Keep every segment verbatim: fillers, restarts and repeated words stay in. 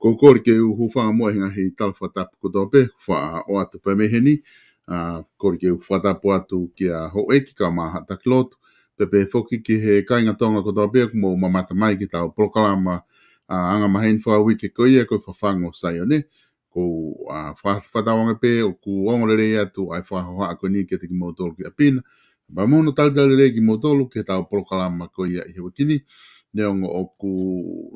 Ko e kole ke u hūfanga muʻa he ngaahi tala fakatapu kotoa pē, faʻa ʻoatu pē mei heni, ʻa, kole ke u fakatapu atu kia houʻeiki kae ʻumaʻā haʻa taki lotu, pea pehē foki ki he kāinga Tonga kotoa pē ʻoku mou mamata mai ki heʻetau polokalama, ʻa, anga maheni fakauike ko ia ko e Fafangu ʻo Saione, ko, ʻa, fa-, fakatauange pē ʻoku ongo lelei atu ʻa e fakahohaʻa ko eni kiate kimoutolu ki ʻapi na. Pea mo hono talitali lelei kimoutolu ki heʻetau polokalama ko ia ʻi he uike ni. Neongo ʻoku,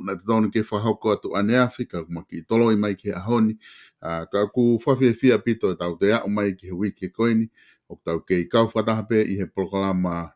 naʻe totonu ke fakahoko atu ʻaneafi, ka ʻoku ma kiʻi toloi mai ki he ʻaho ni. ʻA, ka ʻoku fakafiefia ʻaupito ʻetau toe aʻu mai ki he uike ko eni, ʻoku tau kei kau fakataha pē ʻi he polokalama,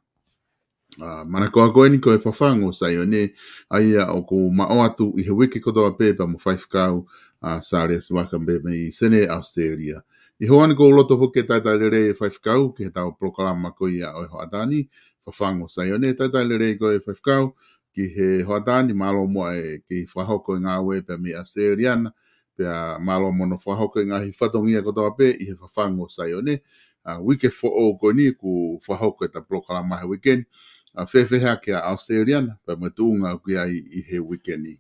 ʻa, manakoa ko eni ko e Fafangu ʻo Saione, ʻa ia ʻoku ma ʻoatu ʻi he uike kotoa pē pea mo Faifekau, ʻa, Sālesi Vaka pē mei Senē, ʻAositelēlia. ʻI he ʻaho ni ʻoku ou loto foki ke talitali lelei e Faifekau ki heʻetau polokalama ko ia ʻo e hoʻatā ni, Fafangu ʻo Saione, talitali lelei koe Faifekau ki he hoʻatā ni, mālō muʻa e kei fakahoko e ngāue pē mei ʻAositelēlia na, pea mālō mo hono fakahoko e ngaahi fatongia kotoa pē ʻi he Fafangu ʻo Saione, ʻa, uike foʻou ko eni ʻoku fakahoko ʻeta polokalama he uike ni, ʻa, fēfē hake ʻa ʻAositelēlia na, pea mo e tuʻunga ʻoku ʻi ai ʻi he uike ni.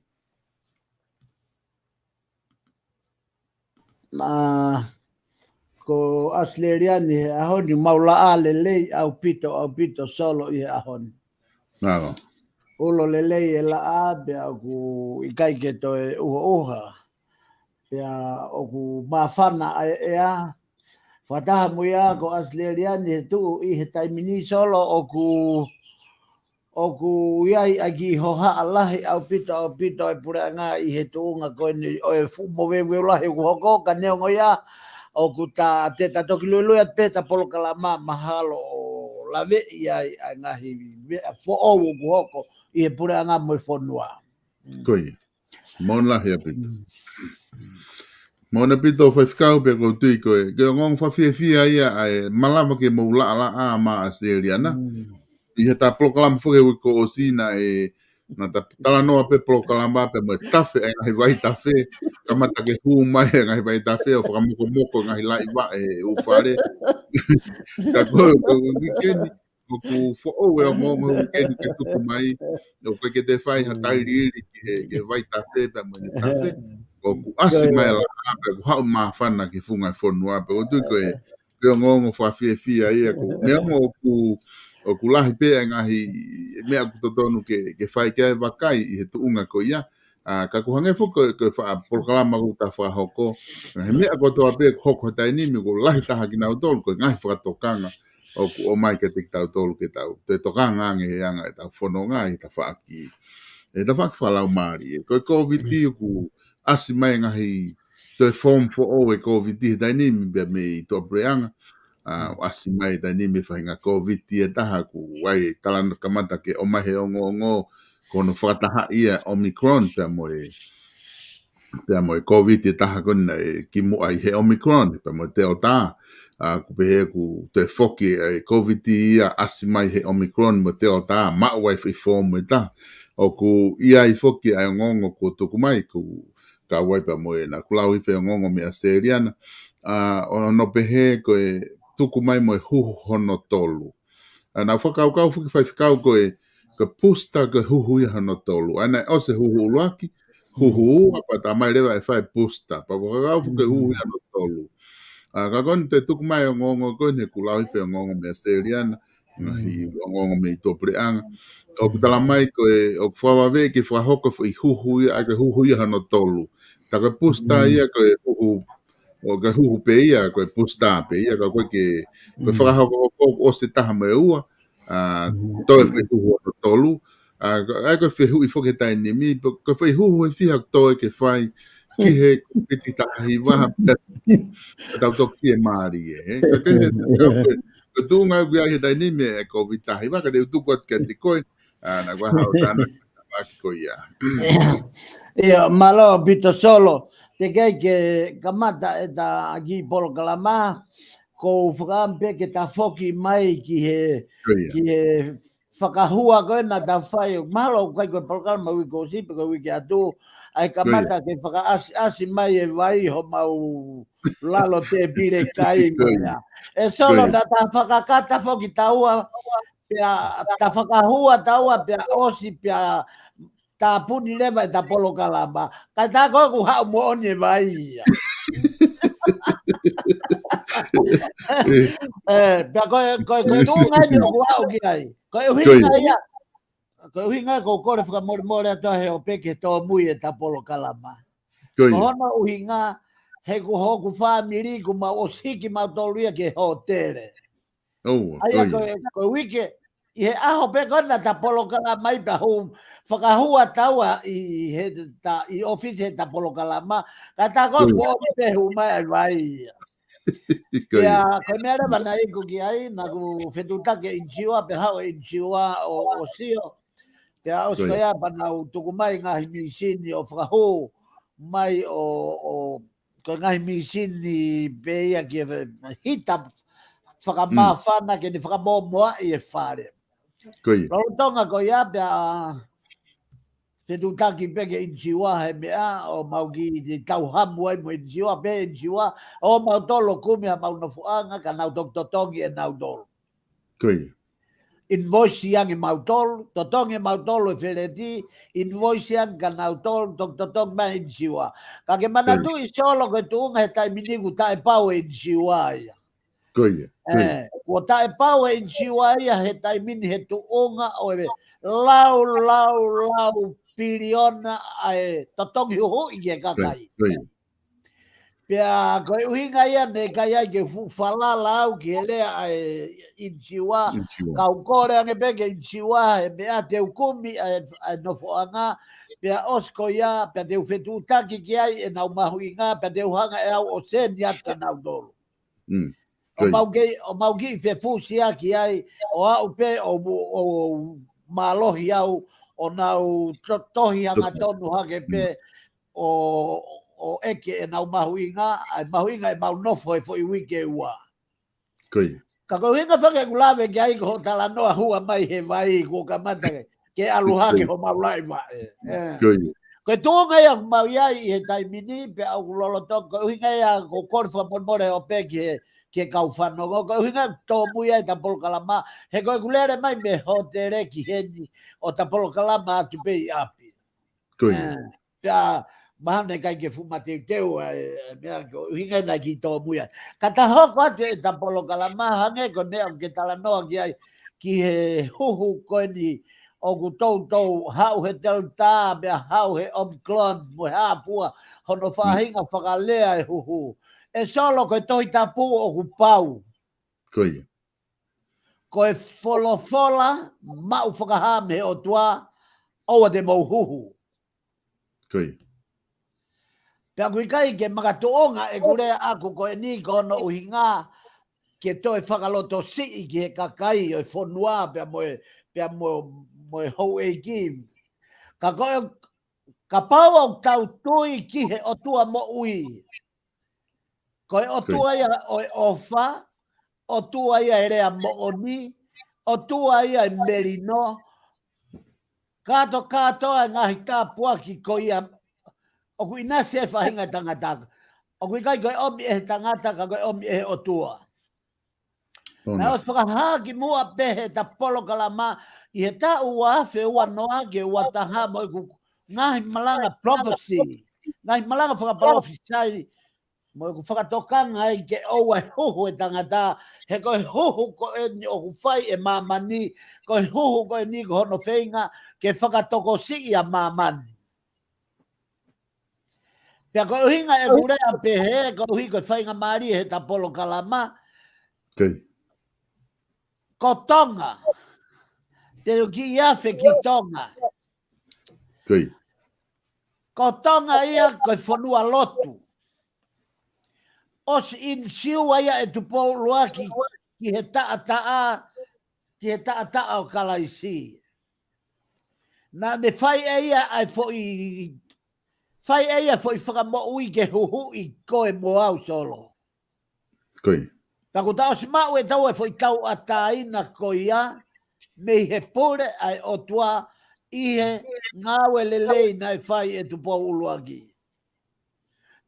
ʻA, ko ʻAositelēlia ni he ʻaho ni mau laʻā lelei ʻaupito, ʻaupito Solo ʻi he ʻaho ni. Mālō. Ulo lelei e laʻā pea ʻoku ʻikai ke toe ʻuhoʻuha. Pea ʻoku māfana ʻa e ʻea. Fakataha mo ia ko ʻAositelēlia ni he tuʻu ʻi he taimi ni Solo ʻoku, ʻoku ʻi ai ʻa e kiʻi hohaʻa lahi ʻaupito, ʻaupito e puleʻanga ʻi he tuʻunga ko eni ʻo e fuʻu moveuveu lahi ʻoku hoko, ka neongo ia ʻoku ta, te ta toki luelue atu pē ʻeta polokalama mahalo ʻo laveʻi ai ʻa e ngaahi meʻa foʻou ʻoku hoko ʻi he puleʻanga mo e fonua. Mm. Ko ia. Mālō lahi ʻaupito. Mm. Mālō ʻaupito Faifekau pea ʻoku ou tui ko e, ko e ongoongo fakafiefia ia ʻa e malava ke mou laʻalaʻā maʻa ʻAositelēlia na. Mm. ʻI heʻeta polokalama foki he uike kuo ʻosi naʻe, naʻa ta talanoa pē polokalama pea mo e tafe, e ngaahi vaitafe, kamata ke hū mai e ngaahi vaitafe ʻo fakamokomoko e ngaahi laʻi vaʻe he ʻū fale. Ka ko, ko e uike ni, ʻoku foʻou e ongoongo he uike ni ke tuku mai, ʻoku ʻikai ke te fai ha tailiili ki he, ki he vaitafe pea mo e tafe. ʻOku ʻasi mai e laʻā pea ʻoku haʻu māfana ki he funga e fonua pea ʻoku ou tui ko e, ko e ongoongo fakafiefia ia ko e meʻa mo ʻoku, ʻoku lahi pē e ngaahi meʻa ʻoku totonu ke, ke fai ki ai e vakai ʻi he tuʻunga ko ia. ʻA, ka ʻoku hangē foki ko e, ko e faʻa polokalama ʻoku ta fakahoko. He meʻa kotoa pē ʻoku hoko he taimi ni ʻoku lahi taha kinautolu ko e ngaahi fakatokanga ʻoku ʻomai kiate kitautolu ke tau toe tokanga ange he anga ʻetau fononga ʻi he tafaʻaki, ʻi he tafaʻaki fakalaumālie. Ko e Kōviti ʻoku ʻasi mai e ngaahi toe foomu foʻou e Kōviti he taimi ni pea mei tuʻapuleʻanga. ʻA, ʻasi mai e taimi ni e faʻahinga Kōviti ʻe taha ʻoku ʻi ai e talanoa kamata ke ʻomai he ongoongo ko hono fakatahaʻi ʻa e Omicron pea mo e, pea mo e Kōviti ʻe taha ko eni naʻe kimuʻa ʻi he Omicron, pea mo e Delta. ʻA, ʻoku pehē ʻoku toe foki ʻa e Kōviti ia ʻasi mai he Omicron mo e Delta, maʻu ai foʻi foomu ʻe taha. ʻOku ʻi ai foki ʻa e ongoongo kuo tuku mai, ʻoku kau ai pea mo e naʻa ku lau hifo e ongoongo meia Seliana. ʻA, ʻo hono pehē ko e tuku mai mo e huhu hono tolu. ʻA, naʻa ku fakakaukau foki faifekau ko e, ko e booster ko e huhu ia hono tolu. ʻA, naʻe ʻosi e huhu ʻuluaki, huhu ua, pea tā mai leva ʻe fai booster. Pea fakakaukau foki ko e huhu ia hono tolu. ʻA, ka ko eni toe tuku mai e ongoongo ko eni he ʻoku lau hifo e ongoongo meia Seliana, ngaahi ongoongo mei tuʻapuleʻanga. ʻOku tala mai ko e, ʻoku fakavave ke fakahoko foʻi huhu ia, ʻa ko e huhu ia hono tolu. Tā ko e booster ia ko e huhu, ʻo ko e huhu pē ia, ko e booster pē ia, ka ko e ke, ko e fakahoko ʻoku ʻosi e taha mo e ua, ʻa, toe foʻi huhu hono tolu. ʻA, ko, ʻa ko e fehuʻi foki he taimi ni, pe ko e foʻi huhu ʻe fiha ʻoku toe ke fai, ki he Kōviti taha hiva, pea tau toki ʻe mālie, ē? Ka ke he, ka ko e, ko e tuʻunga ʻoku ʻi ai he taimi ni meia e Kōviti taha hiva, ka te u tuku atu kiate koe, ʻa, naʻa ku ʻai haʻo tānaki ko ia. ʻIo, mālō ʻaupito Solo, teʻeki ai ke kamata ʻeta kiʻi polokalama, ʻoku ou fakaʻamu pē ke ta foki mai ki he, Ko ia. ki he fakahua ko ē naʻa ta fai, mahalo ʻoku ʻikai ko e polokalama uike kuo ʻosi pe ko e uike atu, ʻa e Ko ia. kamata ke fakaʻasiʻasi mai e vai homau lalo tēpile kai Ko ia. mo ia. ʻE Solo Ko ia. naʻa ta fakakata foki taua, pea ta fakahua taua, pea ʻosi, pea tāpuni leva ʻeta polokalama. Kae tā ko ē ʻoku haʻu moʻoni e vai ia. ʻE, pea ko e, ko e, ko e tuʻunga eni ʻoku haʻu ki ai. Ko e Ko ʻuhinga ia. ia. Ko e ʻuhinga ia ʻoku ou kole fakamolemole atu he ʻoku pehē ke tōmui ʻeta polokalama. Ko Ko ia. hono ʻuhinga, he ko hoku fāmili kuo mau ʻosi hiki mautolu ia ki he hōtele. ʻOua, ʻA ia ko ko ia. e, ko e uike, ʻi he ʻaho pē ko ē naʻa ta polokalama ai pea hū, fakahua taua ʻi he ta, ʻi ʻōfisi heʻeta polokalama, ka tā ko ʻOua. kuo ʻomi pē hū mai ʻa e vai ia. Ko Ia, ia. ko e meʻa leva naʻe iku ki ai, naʻa ku fetuʻutaki e inisiua, pea haʻu e inisiua ʻo, ʻo sio. Pea ʻosi Ko ko ia. ia pea nau tuku mai ngaahi mīsini ʻo fakahū mai ʻo, ʻo, ko e ngaahi mīsini pē ia ki he hita fakamāfana ke ne fakamōmoaʻi e fale. Ko ia. Lolotonga ko ia pea fetuʻutaki pē ki he inisiua he meʻa ʻo mau kiʻi tauhamu ai mo e inisiua pea inisiua ʻo mautolu kumi ha mau nofoʻanga ka nau toki totongi ʻe nautolu. Ko ia. Invoice ange mautolu, totongi mautolu e feleti, invoice ange kia nautolu, toki totongi mai inisiua. Ka ke Ko ia. manatuʻi Solo ko e tuʻunga he taimi ni kuo taʻepau e inisiua ia. Ko ia, ko ia. ʻE, kuo taʻepau e inisiua ia he taimi ni he tuʻunga ʻo e lau, lau, lau piliona ʻa e totongi huhuʻi ki he Ko ia, kakai. ko ia. Pea ko e ʻuhinga ia naʻe ʻikai ai ke fuʻu falala au ki he lea ʻa e inisiua. Inisiua. Kau kole ange pē ki he inisiua, he meʻa te u kumi ʻa e, ʻa e nofoʻanga, pea ʻosi ko ia, pea te u fetuʻutaki ki ai ʻenau mahuʻinga, pea te u hanga ʻe au ʻo seni atu kia nautolu. Mm. ʻO Ko ia. mau kiʻi, ʻo mau kiʻi fefusiaki ai, ʻo aʻu pē ʻo, ʻo mālohi au, ʻo nau to-, tohi Tuku. hangatonu hake pē, Mm. ʻo, ʻo ʻeke ʻenau mahuʻinga, ʻa e mahuʻinga ʻemau nofo he foʻi uike ua. Ko ia. Ka ko e ʻuhinga foki ʻeku lave ki ai ko hoʻo talanoa hua mai he vai kuo kamata ke, ke ʻalu hake Ko ia. homau laʻivaʻe. ʻE. Ko ia. Ko e tuʻunga ia ʻoku mau ʻi ai ʻi he taimi ni, pea ʻoku lolotonga, ko e ʻuhinga ia ʻoku ou kole fakamolemole ʻo pehē ki he, ki he kau fanongo, ko e ʻuhinga ʻoku tōmui ai ʻeta polokalama, he ko ʻeku lele mai mei he hōtele ki heni, ʻo ta polokalama atu pē ʻi ʻapi. Ko ia. ʻE, pea, mahalo naʻe ʻikai ke fuʻu mateuteu, ʻa e, ʻa e meʻa ko e ʻuhinga naʻe kiʻi tōmui ai. Ka ta hoko atu ʻeta polokalama hangē ko e meʻa ʻoku ke talanoa ki ai, ki he huhu ko eni ʻoku toutou haʻu he Delta, pea haʻu he Omicron, mo e hā fua, hono Mm. faʻahinga fakalea e huhu. ʻE Solo ko e Tohi Tapu ʻoku pau. Ko ia. Ko e folofola maʻu fakahā mei he ʻOtua, ʻoua te mou huhu. Ko ia. Pea ʻoku ʻikai ke makatuʻunga ʻeku lea ʻaku ko eni ko hono ʻuhinga ke toe fakalotosiʻi ki he kakai ʻo e fonua pea mo e, pea mo, mo e houʻeiki. Ka ko e, Kapau ʻoku tau tui ki he ʻOtua moʻui, ko e ʻOtua ia ʻo e ʻofa, ʻOtua ia e lea moʻoni, ʻOtua ia e melino, kātokātoa e ngaahi tāpuaki ko ia ʻoku ʻinasi e faʻahinga tangata. ʻOku ʻikai ko e ʻomi ʻe he tangata, ka ko e ʻomi ʻe he ʻOtua. Naʻe ʻosi fakahā ki muʻa pē he ta polokalama ʻi he taʻu ua afe ua noa ki he ua taha mo ʻeku ngaahi malanga prophecy, ngaahi malanga fakapalofisai, mo ʻeku fakatokanga ai ke ʻoua e huhu e tangata, he ko e huhu ko eni ʻoku fai e māmani, ko e huhu ko eni ko hono feinga ke fakatokosiʻi ʻa māmani. Pea ko e ʻuhinga ʻeku lea pehē, ko e ʻuhi ko e faingamālie he ta polokalama. Ko Tonga. Te u kiʻi afe ki Tonga. Ko Tonga ia ko e fonua lotu. ʻOsi ʻinisiua ia ʻe Tupou ʻUluaki ki he taʻataʻa, ki he taʻataʻa ʻo Kalaisi. Naʻa ne fai ʻe ia ʻa e foʻi, fai ʻe ia foʻi fakamoʻui ke huhuʻi koe mo au, Solo. Ka kuo ta ʻosi maʻu ʻe taua e foʻi tauʻatāina ko ia mei he pule ʻa e ʻOtua ʻi he ngāue lelei naʻe fai ʻe Tupou ʻUluaki.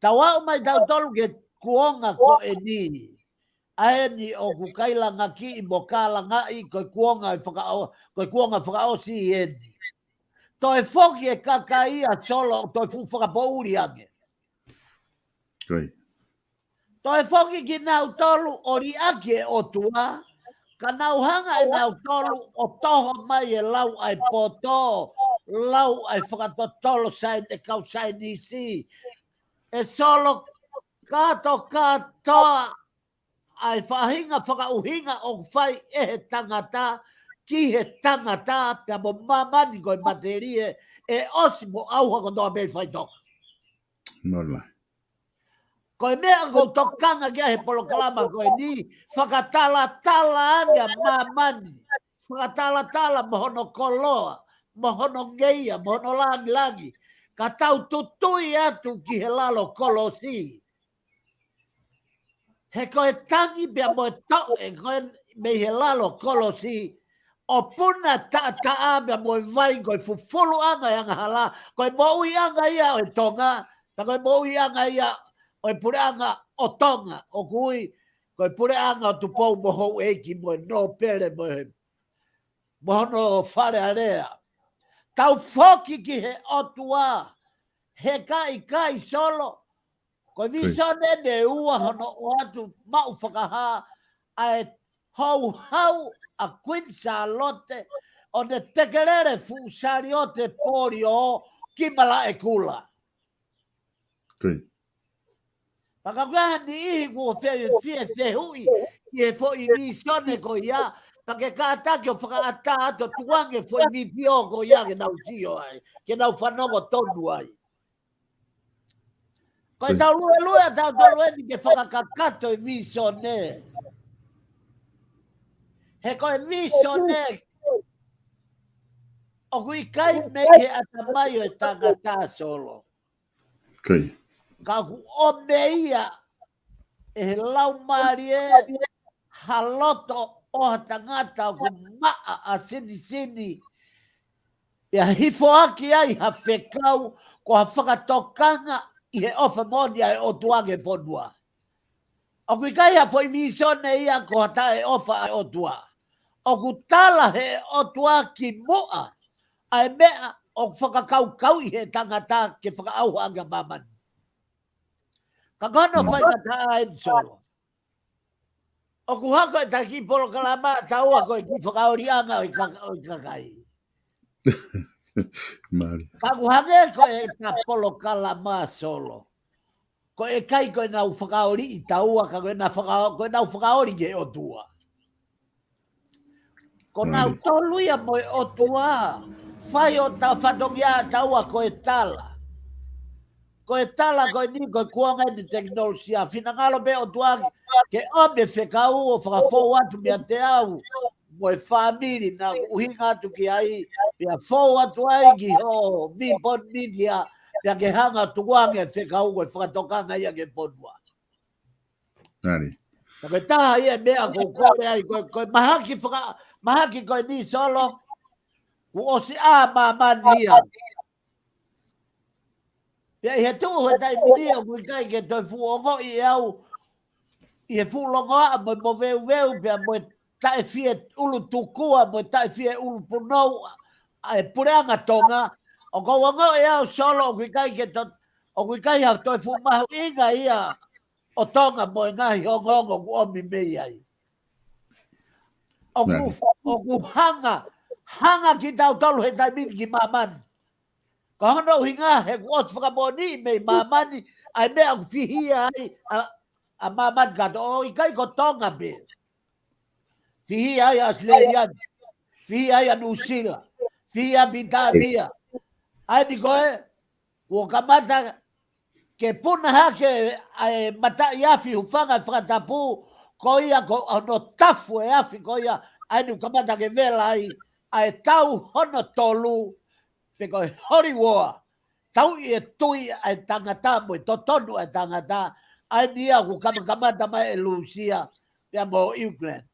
Tau aʻu mai tautolu ki he kuonga ko eni. ʻA eni ʻoku kailanga kiʻi mo kālangaʻi ko e kuonga e fakaʻo-, ko e kuonga fakaʻosi eni. Toe foki e kakai ia, Solo, toe fuʻu fakapoʻuli ange. Toe foki kinautolu ʻo liʻaki e ʻOtua, ka nau hanga ʻe nautolu ʻo toho mai e lau ʻa e poto, lau ʻa e fakatotolo sain-, e kau saienisi. ʻE Solo, kātokātoa ʻa e faʻahinga fakaʻuhinga ʻoku fai ʻe he tangata ki he tangata pea mo māmani ko e matelie, ʻe ʻosi mo ʻauha kotoa pē ʻi faʻitoka. Ko e meʻa ʻoku ou tokanga ki ai he polokalama ko eni, fakatalatala ange ʻa māmani, fakatalatala mo hono koloa, mo hono ngeia, mo hono langilangi, ka tau tutui atu ki he lalo kolosi. He ko e tangi pea mo e toʻe ko ē mei he lalo kolosi, ʻo puna taʻataʻa pea mo e vai, ko e fufuluʻanga e angahala, ko e moʻuiʻanga ia ʻo e Tonga, pea ko e moʻuiʻanga ia ʻo e puleʻanga ʻo Tonga, ʻoku ui ko e puleʻanga ʻo Tupou mo Houʻeiki mo e nōpele mo e, mo hono Fale Alea. Tau foki ki he ʻOtua, he ka ʻikai, Solo, ko e vīsone ʻe ua hono ʻoatu maʻu fakahā ʻa e houhau ʻa Queen Sālote ʻo ne tekelele fuʻu saliote polio ki Malaʻekula. Pea ka ko e hā e niʻihi kuo fie, fie fehuʻi ki he foʻi vīsone ko ia, pea ke kātaki ʻo fakaʻatā atu ʻo tukuange foʻi vitiō ko ia ke nau sio ai, ke nau fanongo tonu ai. Ko e tau luelue ʻa tautolu eni ke fakakakato e vīsone. He ko e vīsone ʻoku ʻikai mei he ʻatamai ʻo e tangata, Solo. Ka ʻoku ʻomai ia ʻe he Laumālie ha loto ʻo ha tangata ʻoku maʻa ʻa sinisini, pea hifoaki ai ha fekau ko ha fakatokanga ʻi he ʻofa moʻoni ʻa e ʻOtua ki he fonua. ʻOku ʻikai ha foʻi vīsone ia ko ha taʻeʻofa ʻa e ʻOtua. ʻOku tala he ʻOtua ki muʻa ʻa e meʻa ʻoku fakakaukauʻi he tangata ke fakaʻauha ange ʻa māmani. Ka ko hono faingataʻa eni, Solo. ʻOku hako e taki polokalama ʻa taua ko e kiʻi fakaoliʻanga ʻo e kaka-, ʻo e kakai. Ka ʻoku hangē ko e ta polokalama, Solo, ko e ʻikai ko ʻenau fakaoliʻi taua, ka ko ʻenau faka-, ko ʻenau fakaoli ki he ʻOtua. Ko nautolu ia mo e ʻOtua, fai ʻo ta fatongia ʻa taua ko e tala. Ko e tala ko eni, ko e kuonga eni tekinolosia, finangalo pē ʻOtua ke ʻomi e fekau ʻo fakafou atu meiate au. mo e fāmili naʻa ku ʻuhinga atu ki ai, pea fou atu ai ki hoʻo vipon mitia, pea ke hanga tukuange fekau ko e fakatokanga ia ki he fonua. Nani. Ka ko e taha ia meʻa ko u kole ai, ko, ko e mahaki faka, mahaki ko eni Solo, kuo ʻosi ʻā māmani ia. Pea ʻi he tuʻu he taimi ni ʻoku ʻikai ke toe fuʻu ongoʻi ʻe au, ʻi he fuʻu longoaʻa mo e moveuveu, pea mo e taʻefie ʻulu tukua, mo e taʻefie ʻulu punou, ʻa e puleʻanga Tonga, ʻoku ou ongoʻi ʻe au Solo, ʻoku ʻikai ke to, ʻoku ʻikai ha toe fuʻu mahuʻinga ia ʻo Tonga mo e ngaahi ongoongo kuo ʻomi mei ai. ʻOku, ʻoku hanga, hanga kitautolu he taimi ni ki māmani. Ko hono ʻuhinga he kuo ʻosi fakamoʻoniʻi mei māmani, ʻa e meʻa ʻoku fihia ai, ʻa, ʻa māmani kātoa ʻikai ko Tonga pē. Fihia ai ʻa ʻAositelēlia, fihia ai ʻa Nuʻusila, fihia ʻa Pilitānia. ʻA eni ko ē, kuo kamata ke puna hake ʻa e mataʻi afi hūfanga he fakatapu, ko ia ko hono tafu e afi ko ia, ʻa eni kuo kamata ke vela ai, ʻa e tau hono tolu, pe ko e Holy War, tauʻi e tui ʻa e tangata mo e totonu ʻa e tangata, ʻa eni ia kuo kamakamata mai ʻe Lūsia, pea mo ʻIukuleni.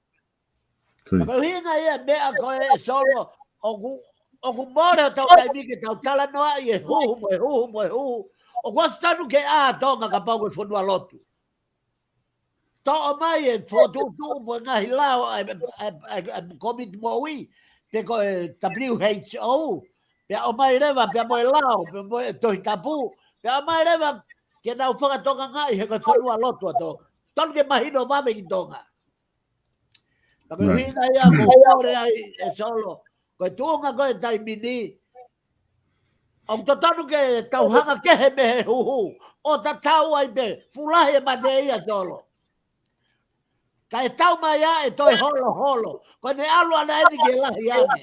Ko e ʻuhinga ia meʻa ko ē Solo, ʻoku, ʻoku mole ʻo tau taimi ke tau talanoaʻi e huhu, mo e huhu, mo e huhu. ʻOku ʻosi tonu ke ʻā Tonga kapau ko e fonua lotu. Toʻo mai e fokotuʻutuʻu mo e ngaahi lao ʻa e, ʻa e, ʻa e, ʻa e komiti moʻui, pe ko e W H O, pea ʻomai leva, pea mo e lao, pea mo e Tohi Tapu, pea ʻomai leva, ke nau fakatokangaʻi he ko e fonua lotu ʻa Tonga. Tonu ke mahino vave ki Tonga. Ka ko e ʻuhinga ia ko u kole ai ʻe Solo, ko e tuʻunga ko e taimi ni, ʻoku totonu ke tau hanga kehe mei he huhu, ʻo tatau ai pē, fuʻu lahi e mate ia Solo. Kae tau mai ʻa e toe holoholo, ko ʻene ʻalu ʻana eni ke lahi ange.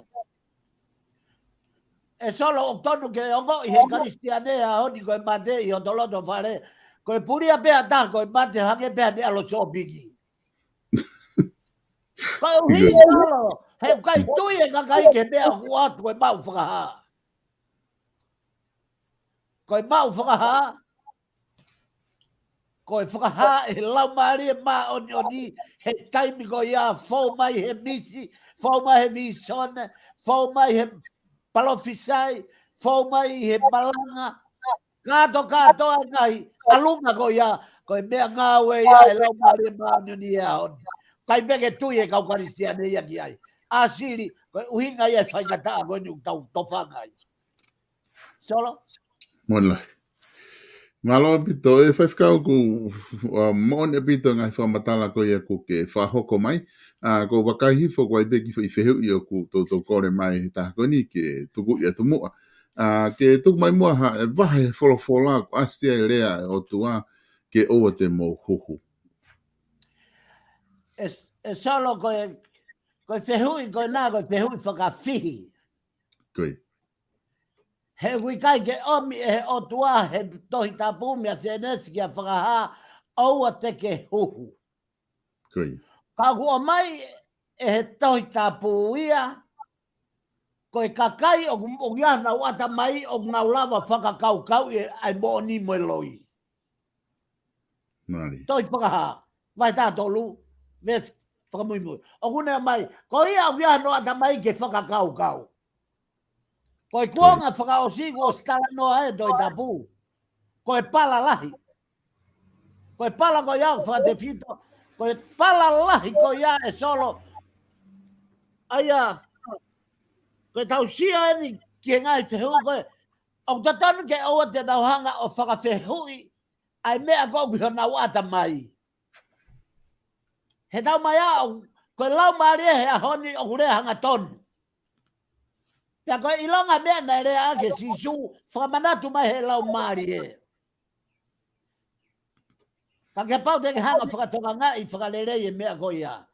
ʻE Solo, ʻoku tonu ke ongoʻi he Kalisitiane ʻaho ni ko e mate ʻi hoto loto fale, ko e pulia pē ʻa taha ko e mate hangē pē ha ne ʻalu ʻo sōpingi. Ko e ʻuhinga Solo, he ʻoku ʻikai tui e kakai ki he meʻa ʻoku ʻoatu ko e maʻu fakahā. Ko e maʻu fakahā, ko e fakahā ʻe he Laumālie Māʻoniʻoni, he taimi ko ia fou mai he misi, fou mai he vīsone, fou mai he palōfisai, fou mai he malanga, kātoa kātoa e ngaahi ʻalunga ko ia, ko e meʻangāue ia ʻa e Laumālie Māʻoniʻoni he ʻaho ni. ʻIkai pē ke tui e kau Kalisitiane ia ki ai. ʻAsili, ko e ʻuhinga ia e faingataʻa ko eni ʻoku tau tofanga ai. Solo? Moʻoni lahi. Mālō ʻaupito, ʻe Faifekau, ʻoku, ʻa, moʻoni ʻaupito e ngaahi fakamatala ko ia kuo ke fakahoko mai. ʻA, ko u vakai hifo ko e ʻai pē kiʻi foʻi fehuʻi ʻoku toutou kole mai he taha ko eni ke tukuʻi atu muʻa. ʻA, ke tuku mai muʻa ha, ʻe vahe he folofola kuo ʻasi ai e lea ʻa e ʻOtua ke ʻoua te mou huhu. ʻE, ʻe Solo, ko e, ko e fehuʻi ko ena, ko e fehuʻi fakafihi. Ko ia. He ʻoku ʻikai ke ʻomi ʻe he ʻOtua he Tohi Tapu mei Sēnesi kia Fakahā, ʻoua te ke huhu. Ko ia. Ka ʻoku ʻomai ʻe he Tohi Tapu ia, ko e kakai ʻoku, ʻoku ʻi ai honau ʻatamai ʻoku nau lava fakakaukauʻi ʻa e moʻoni mo e loi. Mālie. Tohi Fakahā, vahe taha tolu, veesi fakamuimui. ʻOku ne ʻomai, ko ia ʻoku ʻi ai hono ʻatamai ke fakakaukau. Ko e kuonga fakaʻosi kuo ʻosi talanoa e Tohi Tapu. Ko e pala lahi. Ko e pala ko ia ʻoku fakatefito. Ko e pala lahi ko ia ʻe Solo. ʻA ia, ko e tau sio eni ki he ngaahi fehuʻi ko ē, ʻoku totonu ke ʻoua te nau hanga ʻo fakafehuʻi ʻa e meʻa ko ē ʻoku ʻi honau ʻatamai. He tau mai ʻa, ko e Laumālie he ʻaho ni ʻoku lea hangatonu. Pea ko e ʻilonga meʻa naʻe lea ʻaki ʻe Sīsū, fakamanatu mai he Laumālie. Ka ke pau te ke hanga fakatokangaʻi fakalelei e meʻa ko ia.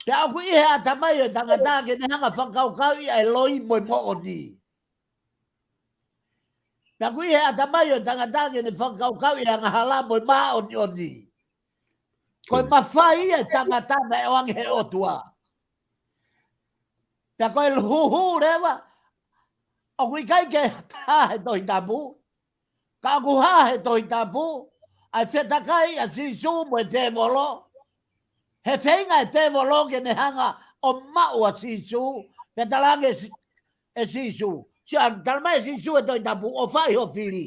Pea ʻoku ʻi he ʻatamai ʻo e tangata ke ne hanga fakakaukauʻi ʻa e loi mo e moʻoni. Pea ʻoku ʻi he ʻatamai ʻo e tangata ke ne fakakaukauʻi e angahala mo e māʻoniʻoni. Ko e mafai ia e tangata naʻe ʻoange he ʻOtua. Pea ko e huhu leva, ʻoku ʻikai ke hā he Tohi Tapu, ka ʻoku hā he Tohi Tapu ʻa e fetakai ʻa Sīsū mo e tēvolo. He feinga e tēvolo ke ne hanga ʻo maʻu ʻa Sīsū, pea talaange ʻe Sī-, ʻe Sīsū. Sio, ʻa, talamai ʻe Sīsū he Tohi Tapu, ʻo faʻi ho fili,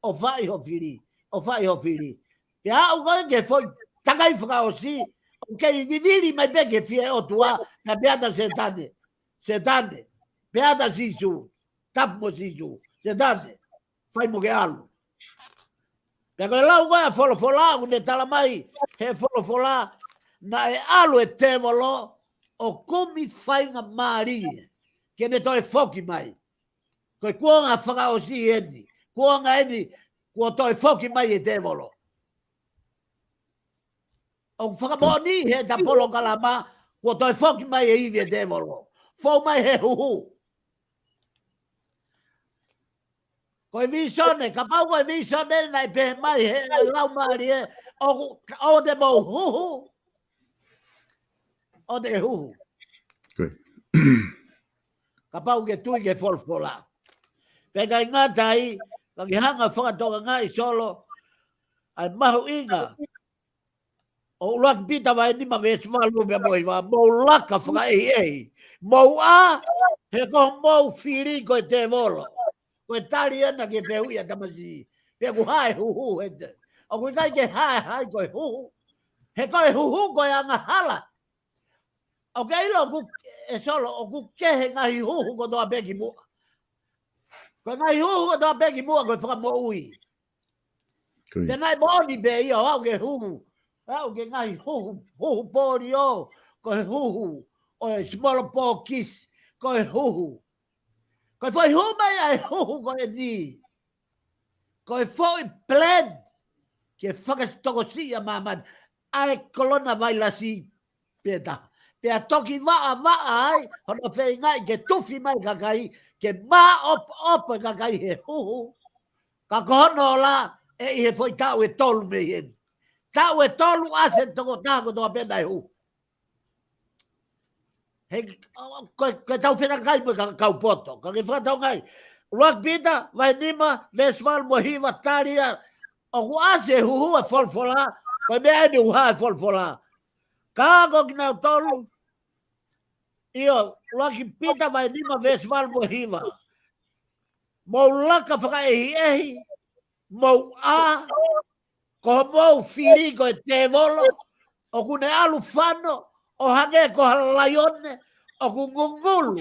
ʻo faʻi ho fili, ʻo faʻi ho fili. Pea aʻu ko ē ki he foʻi takai fakaʻosi, ʻoku kei vivili mai pē ki he fie ʻOtua, pea pehē atu ʻa Sētane, Sētane, pehē atu ʻa Sīsū, tapu mo Sīsū, Sētane, fai mo ke ʻalu. Pea ko e lau ko ē ʻa e folofola, ʻoku ne talamai he folofola, naʻe ʻalu e tēvolo ʻo kumi faingamālie ke ne toe foki mai. Ko e kuonga fakaʻosi eni, kuonga eni, kuo toe foki mai e tēvolo. ʻOku fakamoʻoni heʻeta polokalama, kuo toe foki mai e ivi e tēvolo. Fou mai he huhu. Ko e vīsone, kapau ko e vīsone naʻe pehē mai he laumālie, ʻoku, ʻoua te mou huhu. ʻOua te huhu. Kapau ke tui ki he folofola. Pea ʻikai ngata ai, ka ke hanga fakatokangaʻi Solo, ʻa e mahuʻinga ʻo ʻUluaki Pita vahe nima veesi valu pea mo e hiva, mou laka fakaʻehiʻehi. Mou ʻā, he ko hoʻomou fili ko e tēvolo. Ko e tali ena ki he fehuʻi ʻa Tamasiʻi. Pea ʻoku hā e huhu he te. ʻOku ʻikai ke hā e hai ko e huhu. He ko e huhu ko e angahala. ʻOku ke ʻilo ʻoku, ʻe Solo, ʻoku kehe ngaahi huhu kotoa pē kimuʻa. Ko e ngaahi huhu kotoa pē kimuʻa ko e fakamoʻui. Te nai moʻoni pē ia ʻo aʻu ke huhu. Aʻu ke ngaahi huhu, huhu polio, ko e huhu ʻo e smallpox, ko e huhu. Ko e foʻi hū mai ʻa e huhu ko eni. Ko e foʻi plan ke fakatokosiʻi ʻa māmani. ʻA e coronavirus pē taha. Pea toki vaʻavaʻa ai, hono feingaʻi ke tufi mai kakai, ke māʻopoʻopo e kakai he huhu. Ka ko hono ola, ʻe ʻi he foʻi taʻu ʻe tolu mei heni. Taʻu ʻe tolu ʻa e tokotaha kotoa pē naʻe huhu. He, ko, ko e tau fetakai mo e ka, kau poto. Ka ke fakatau ngai. ʻUluaki Pita, vahe nima, veesi valu mo e hiva tali ia. ʻOku ʻasi e huhu ʻa e folofola, ko e meʻa eni ʻoku hā e folofola. Ka ko kinautolu, ʻio, ʻUluaki Pita vahe nima veesi valu mo e hiva. Mou laka fakaʻehiʻehi, mou ʻā, ko hoʻomou fili ko e tēvolo, ʻoku ne ʻalu fano, ʻo hangē ko ha laione, ʻoku ngungulu,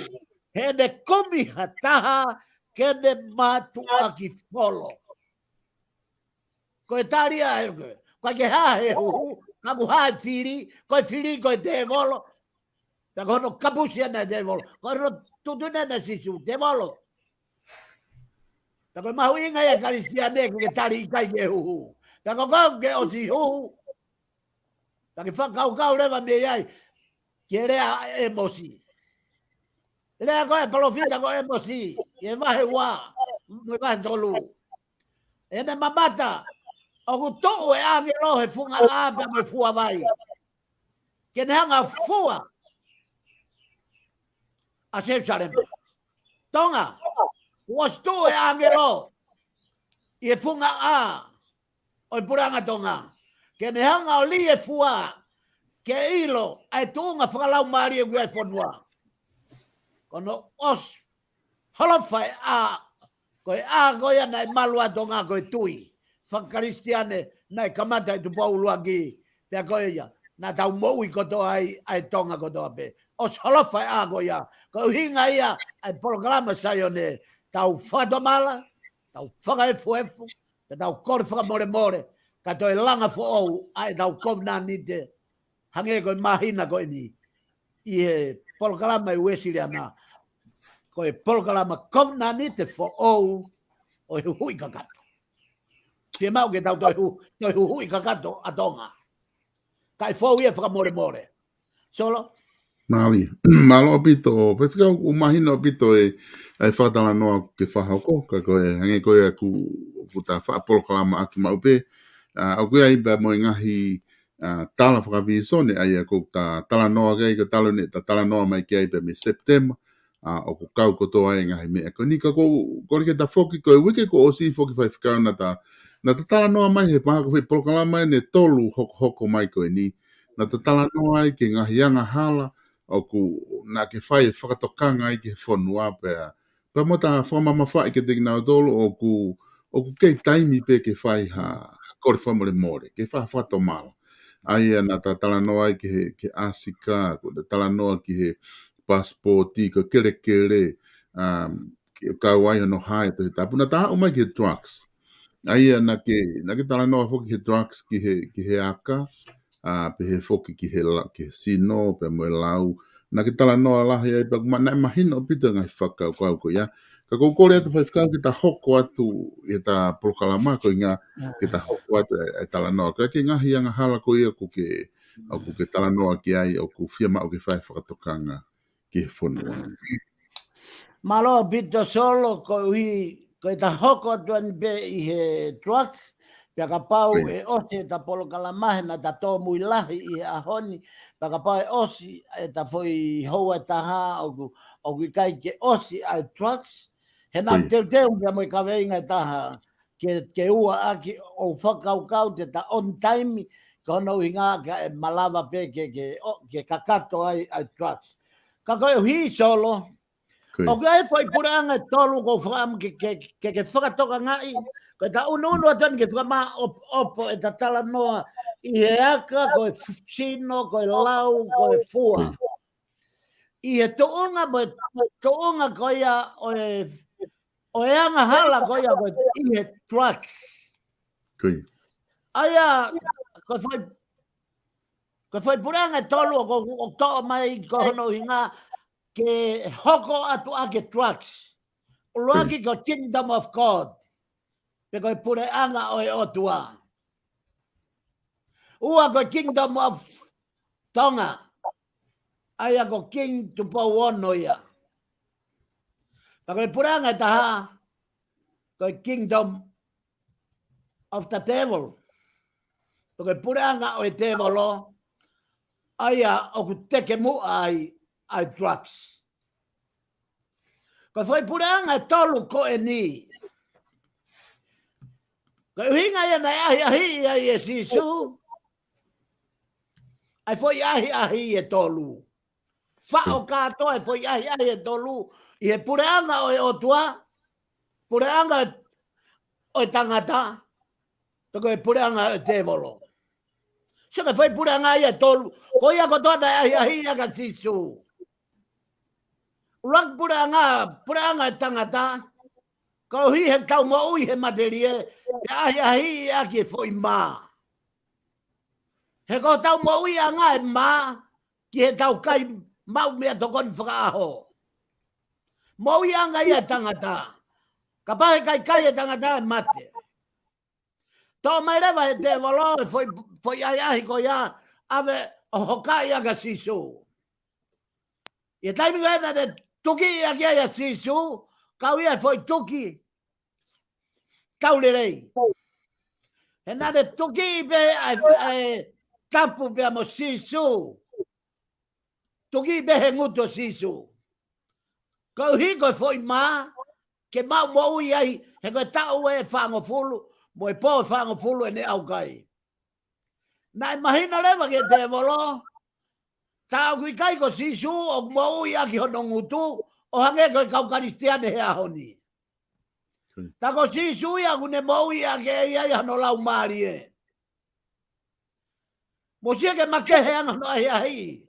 heʻene kumi ha taha, ke ne mātuʻaki folo. Ko e tali ʻa e, ko e ke hā he huhu, ka ʻoku hā e fili, ko e fili ko e tēvolo. Pea ko hono kapusi ena e tēvolo. Ko hono tuʻutuʻuni ena ʻe Sīsū, tēvolo. Pea ko e mahuʻinga ia Kalisitiane ke ke tali ʻikai ke huhu. Pea ko koe ke ʻosi huhu. Pea ke fakakaukau leva mei ai. Ke lea ʻa ʻĒmosi. Lea ko e palōfita ko ʻĒmosi. ʻI he vahe ua. Mo e vahe tolu. ʻEne mamata. ʻOku tuʻu e ʻāngelo he funga ʻā pea mo e fua vai. Ke ne hanga fua ʻa Selusalema. Tonga, kuo ʻosi tuʻu e ʻāngelo ʻi he funga ʻā ʻo e puleʻanga Tonga. Ke ne hanga ʻo lī e fua, ke ʻilo ʻa e tuʻunga fakalaumālie ʻoku ʻi ai e fonua. Ko hono ʻosi holofa e ʻā, ko e ʻā ko ia naʻe malu ai Tonga ko e tui fakakalisitiane naʻe kamata ʻi Tupou ʻUluaki, pea ko ia naʻa tau moʻui kotoa ai, ʻa e Tonga kotoa pē. ʻOsi holofa e ʻā ko ia, ko e ʻuhinga ia ʻa e polokalama Saione, tau fakatomala, tau fakaefuefu, pea tau kole fakamolemole, ka toe langa foʻou ʻa ʻetau kovinānite, hangē ko e māhina ko eni, ʻi he polokalama ʻa e Uēsiliana, ko e polokalama kovinānite foʻou ʻo e huhuʻi kakato. Fiemaʻu ke tau toe hu-, toe huhuʻi kakato ʻa Tonga. Kae fou ia fakamolemole. Solo? Mālie. Mālō ʻaupito, Faifekau, ʻoku mahino ʻaupito e, e fakatalanoa ke fakahoko, ka ko e, hangē ko ia ʻoku, ʻoku ta faʻa polokalama ʻaki maʻu pē. ʻA, ʻoku ʻi ai pē mo e ngaahi, ʻa, tala fakavīsone, ʻa ia ʻoku ta talanoa ki ai, ka talu ʻene ta talanoa mai ki ai pē mei Sepitema. ʻa, ʻoku kau kotoa e ngaahi meʻa ko eni. Ka ʻoku ou kole ke ta foki, ko e uike kuo ʻosi foki Faifekau naʻa ta, naʻa ta talanoa mai he pā ko e foʻi polokalama ʻe tolu hokohoko mai ko eni. Naʻa ta talanoa ai ki he ngaahi angahala ʻoku, naʻa ke fai e fakatokanga ai ki he fonua pea, pea mo ta fakamamafaʻi kiate kinautolu ʻoku, ʻoku kei taimi pē ke fai ha, ha kole fakamolemole, ke fai ha fakatomala. ʻA ia naʻa ta talanoa ai ki he, ki he ʻasika, ko e talanoa ki he pasipoti, ko e kelekele, um, ke kau ai hono hae Tohi Tapu. Naʻa ta aʻu mai ki he drugs. ʻA ia naʻa ke, naʻa ke talanoa foki ki he drugs ki he, ki he aka, ʻa, pehē foki ki he la-, ki he sino, pea mo e lau. Naʻa ke talanoa lahi ai pea ʻoku ma-, naʻe mahino ʻaupito e ngaahi fakakaukau ko ia. Ka ʻoku ou kole atu Faifekau ke ta hoko atu ʻi heʻeta polokalama ko eni ke ta hoko atu e, e talanoa. Ko e ki he ngaahi angahala ko ia ʻoku ke, ʻoku ke talanoa ki ai, ʻoku fiemaʻu ke fai fakatokanga ki he fonua. Mālō ʻaupito Solo, koeʻuhi, ko ʻeta hoko atu eni pē ʻi he drugs, pea kapau ʻe ʻosi ʻeta polokalama he naʻa ta tōmui lahi ʻi he ʻaho ni, pea kapau ʻe ʻosi ʻeta foʻi houa ʻe taha ʻoku, ʻoku ʻikai ke ʻosi ʻa e drugs, he naʻa teuteu pea mo e kaveinga ʻe taha ke, ke ua ʻaki ʻo fakakaukau te ta on time, ko hono ʻuhinga ka ʻe malava pē ke, ke, ʻo, ke kakato ai ʻa e drugs. Ka koeʻuhi Solo, ʻoku ʻi ai e foʻi puleʻanga ʻe tolu ʻoku ou fakaʻamu ke, ke, ke, ke fakatokangaʻi, ko ʻeta ʻunuʻunu atu eni ke fakamāʻopoʻopo ʻeta talanoa ʻi he aka, ko e f-, sino, ko e lau, ko e fua. ʻI he tuʻunga mo e tuʻunga ko ia ʻo e, ʻo e angahala ko ia ko e ʻi he drugs. ʻA ia, ko e foʻi, ko e foʻi puleʻanga ʻe tolu ʻoku, ʻoku toʻo mai ko hono ʻuhinga ke hoko atu ʻaki e drugs. ʻUluaki ko Kingdom of God. Pe ko e puleʻanga ʻo e ʻOtua. Ua ko e Kingdom of Tonga. ʻA ia ko King Tupou Ono ia. Pea ko e puleʻanga ʻe taha, ko e Kingdom of the Devil. Pea ko e puleʻanga ʻo e tēvolo, ʻa ia ʻoku teke muʻa ai ʻa e drugs. Ko e foʻi puleʻanga ʻe tolu ko eni. Ko e ʻuhinga ia naʻe ʻahiʻahiʻi ai ʻe Sīsū ʻa e foʻi ʻahiʻahi ʻe tolu. Faʻo kātoa e foʻi ʻahiʻahi ʻe tolu ʻi he puleʻanga ʻo e ʻOtua, puleʻanga ʻo e tangata, pe ko e puleʻanga ʻo e tēvolo. Sio ki he foʻi puleʻanga ia ʻe tolu, ko ia kotoa naʻe ʻahiʻahiʻi ʻaki ʻa Sīsū. ʻUluaki puleʻanga, puleʻanga ʻo e tangata, koeʻuhi he tau moʻui he matelie, pea ʻahiʻahiʻi ʻaki e foʻi mā. He ko ʻetau moʻuiʻanga e mā, ki he tau kai maʻu meʻatokoni fakaʻaho. Moʻuiʻanga ia ʻo e tangata. Kapau he ʻikai kai e tangata ʻe mate. Toʻo mai leva ʻe he tēvolo e foʻi, foʻi ʻahiʻahi ko ia, ʻave ʻo hokaʻi ʻaki ʻa Sīsū. ʻI he taimi ko ē naʻa ne tukiʻi ʻaki ai ʻa Sīsū, kau ia e foʻi tuki tau lelei. He naʻa ne tukiʻi pē ʻa e, ʻa e tapu pea mo Sīsū. Tukiʻi pē he ngutu ʻo Sīsū. Koeʻuhi ko e foʻi mā, ke maʻu moʻui ai, he ko e taʻu ʻe fāngofulu, mo e pō ʻe fāngofulu ʻene ʻaukai. Naʻe mahino leva ki he tēvolo, tā ʻoku ʻikai ko Sīsū ʻoku moʻui ʻaki hono ngutu, ʻo hangē ko e kau Kalisitiane he ʻaho ni. Tā ko Sīsū ia ʻoku ne moʻui ʻaki ʻe ia ia hono laumālie. Mou sio ki he makehe ange hono ʻahiʻahi.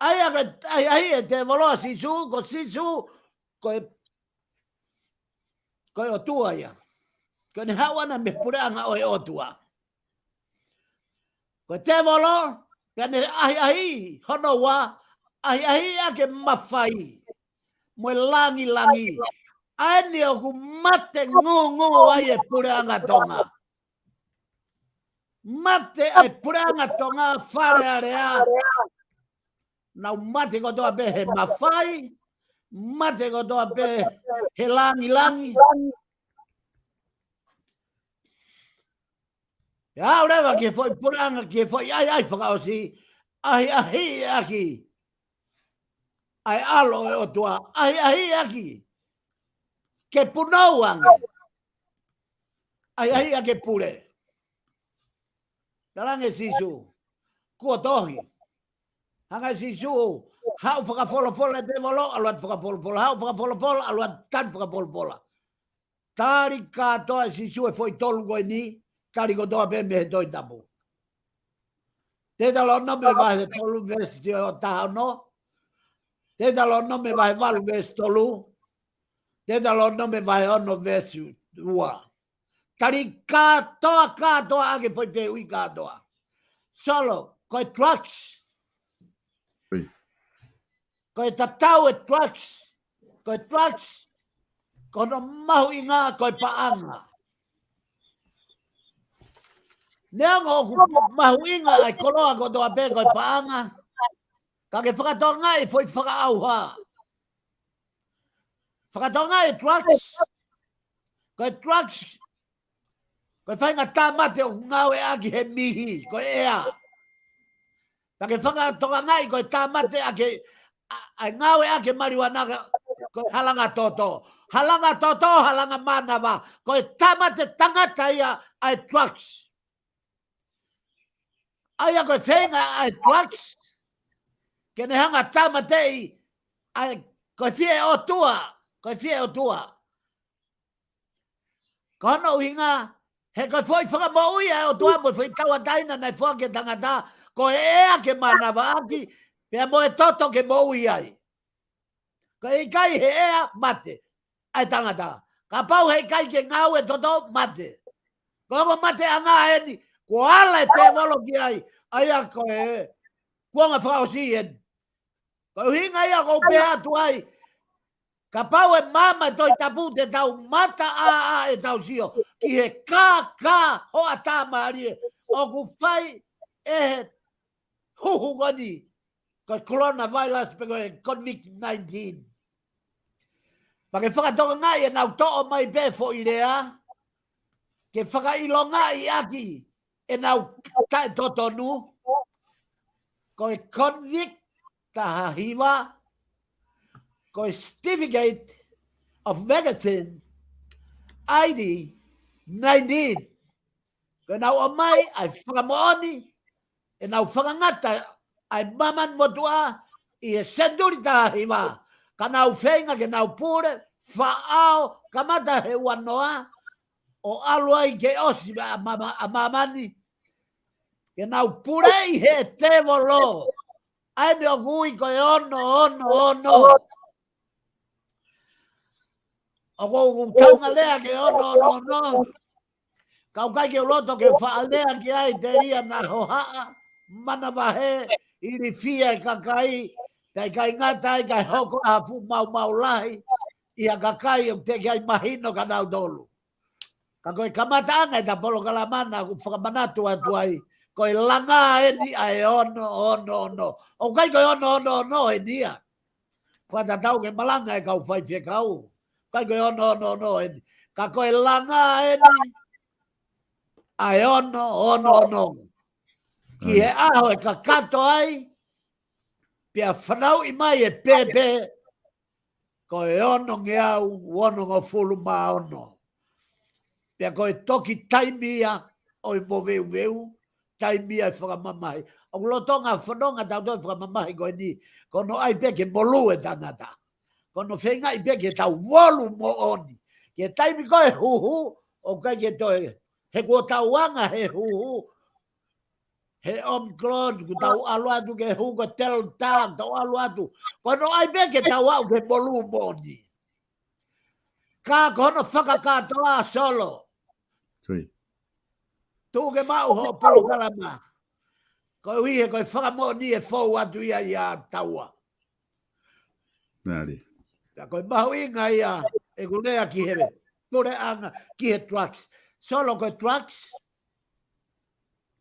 ʻA ia ko e ʻahiʻahi ʻe tēvolo ʻa Sīsū, ko Sīsū, ko e, ko e ʻOtua ia. Ko ʻene haʻu ʻana mei he puleʻanga ʻo e ʻOtua. Ko e tēvolo, pea ne ʻahiʻahi, hono ua, ʻahiʻahi ʻaki e mafai. Mo e langilangi. ʻA eni ʻoku mate ngūngū ai e puleʻanga Tonga. Mate ai puleʻanga Tonga Fale Alea. Nau mate kotoa pē he mafai. Mate kotoa pē he langilangi. ʻE aʻu leva ki he foʻi puleʻanga, ki he foʻi ʻahiʻahi fakaʻosi, ʻahiʻahi ʻaki ʻa e ʻAlo ʻo e ʻOtua, ʻahiʻahiʻaki ke punou ange. ʻAhiʻahiʻaki ke pule. Talaange Sīsū, kuo tohi. Hanga Sīsū, haʻu fakafolofola e tēvolo, ʻalu atu fakafolofola, haʻu fakafolofola, ʻalu atu tali fakafolofola. Tali kātoa ʻe Sīsū e foʻi tolu ko eni, tali kotoa pē mei he Tohi Tapu. Teutalōnome vahe tolu veesi taha ono. Teutalōnome vahe valu veesi tolu. Teutalōnome vahe ono veesi ua. Tali kātoa, kātoa ʻaki e foʻi fehuʻi kātoa. Solo, ko e drugs. Ko e tatau e drugs. Ko e drugs. Ko hono mahuʻinga ko e paʻanga. Neongo ʻoku mahuʻinga ʻa e koloa kotoa pē ko e paʻanga, ka ke fakatokangaʻi e foʻi fakaʻauha. Fakatokangaʻi e drugs. Ko e drugs, ko e faʻahinga tāmate ʻoku ngāueʻaki he mihi, ko e ʻea. Pea ke fakatokangaʻi ko e tāmate ʻa e, ʻa e ngāueʻaki e maliuana ko e halanga toto. Halanga toto, halanga mānava. Ko e tāmate tangata ia ʻa e drugs. ʻA ia ko e feinga ʻa e drugs ke ne hanga tāmateʻi ʻa e, ko e fie ʻOtua, ko e fie ʻOtua. Ko hono ʻuhinga, he ko e foʻi fakamoʻui ʻa e ʻOtua mo e foʻi tauʻatāina naʻe foaki ki he tangata, ko e ʻea ke mānavaʻaki, pea mo e toto ke moʻui ai. Ka ʻikai he ʻea, mate ʻa e tangata. Kapau he ʻikai ke ngāue e toto, mate. Ko e ongo mateʻanga eni, kuo ala e tēvolo ki ai, ʻa ia ko e kuonga fakaʻosi eni. Ko e ʻuhinga ia ʻoku ou pehē atu ai, kapau ʻe maama e Tohi Tapu te tau mataʻāʻā ʻetau sio ki he kākā hoʻatā mālie ʻoku fai ʻe he huhu ko eni, ko e coronavirus pe ko e COVID nineteen. Pea ke fakatokangaʻi ʻenau toʻo mai pē foʻi lea ke fakaʻilongaʻi ʻaki ʻenau taʻetotonu, ko e COVID taha hiva, ko e certificate of vaccine I D nineteen. Ko ʻenau ʻomai ʻa e fakamoʻoni, ʻenau fakangata ʻa e māmani motuʻa ʻi he senituli taha hiva. Ka nau feinga ke nau pule, faʻao, kamata he ua noa, ʻo ʻalu ai ke ʻosi ʻa māma-, ʻa māmani. Ke nau puleʻi he tēvolo. ʻA eni ʻoku ui ko e ono, ono, ono. ʻOku ou kaunga lea ki he ono, ono, ono. Ka ʻoku ʻikai ke u loto ke faʻa lea ki ai telia naʻa hohaʻa, manavahē, ilifia e kakai, kae ʻikai ngata ai kae hoko ʻa e fuʻu maumau lahi ʻi ha kakai ʻoku teʻeki ai mahino kia nautolu. Ka ko e kamataʻanga ʻeta polokalama naʻa ku fakamanatu atu ai, ko e langa eni ʻa e ono, ono, ono. ʻOku ʻikai ko e ono, ono, ono eni ia. Fakatatau ki he malanga ʻa e kau faifekau. ʻIkai ko e ono, ono, ono eni. Ka ko e langa eni ʻa e ono, ono, ono. Ki he ʻaho ʻe kakato ai, pea fanauʻi mai e pēpē, ko e onongeau onongofulu mā ono. Pea ko e toki taimi ia ʻo e moveuveu, taimi ia e fakamamahi. ʻOku lolotonga fononga tautolu e fakamamahi ko eni, ko hono ʻai pē ke molū e tangata. Ko hono feingaʻi pē ke tau volu moʻoni. Ki he taimi ko e huhu, ʻoku ʻikai ke toe, he kuo tau anga he huhu, he Omicron, kuo tau ʻalu atu ki he huhu ko e Delta, tau ʻalu atu. Ko hono ʻai pē ke tau aʻu ki he molū moʻoni. Ka ko hono fakakātoa Solo. Tuʻu ke maʻu hoʻo polokalama. Koeʻuhi he ko e fakamoʻoni ʻe fou atu ia ʻia taua. Pea ko e mahuʻinga ia ʻeku lea ki he puleʻanga, ki he drugs. Solo ko e drugs,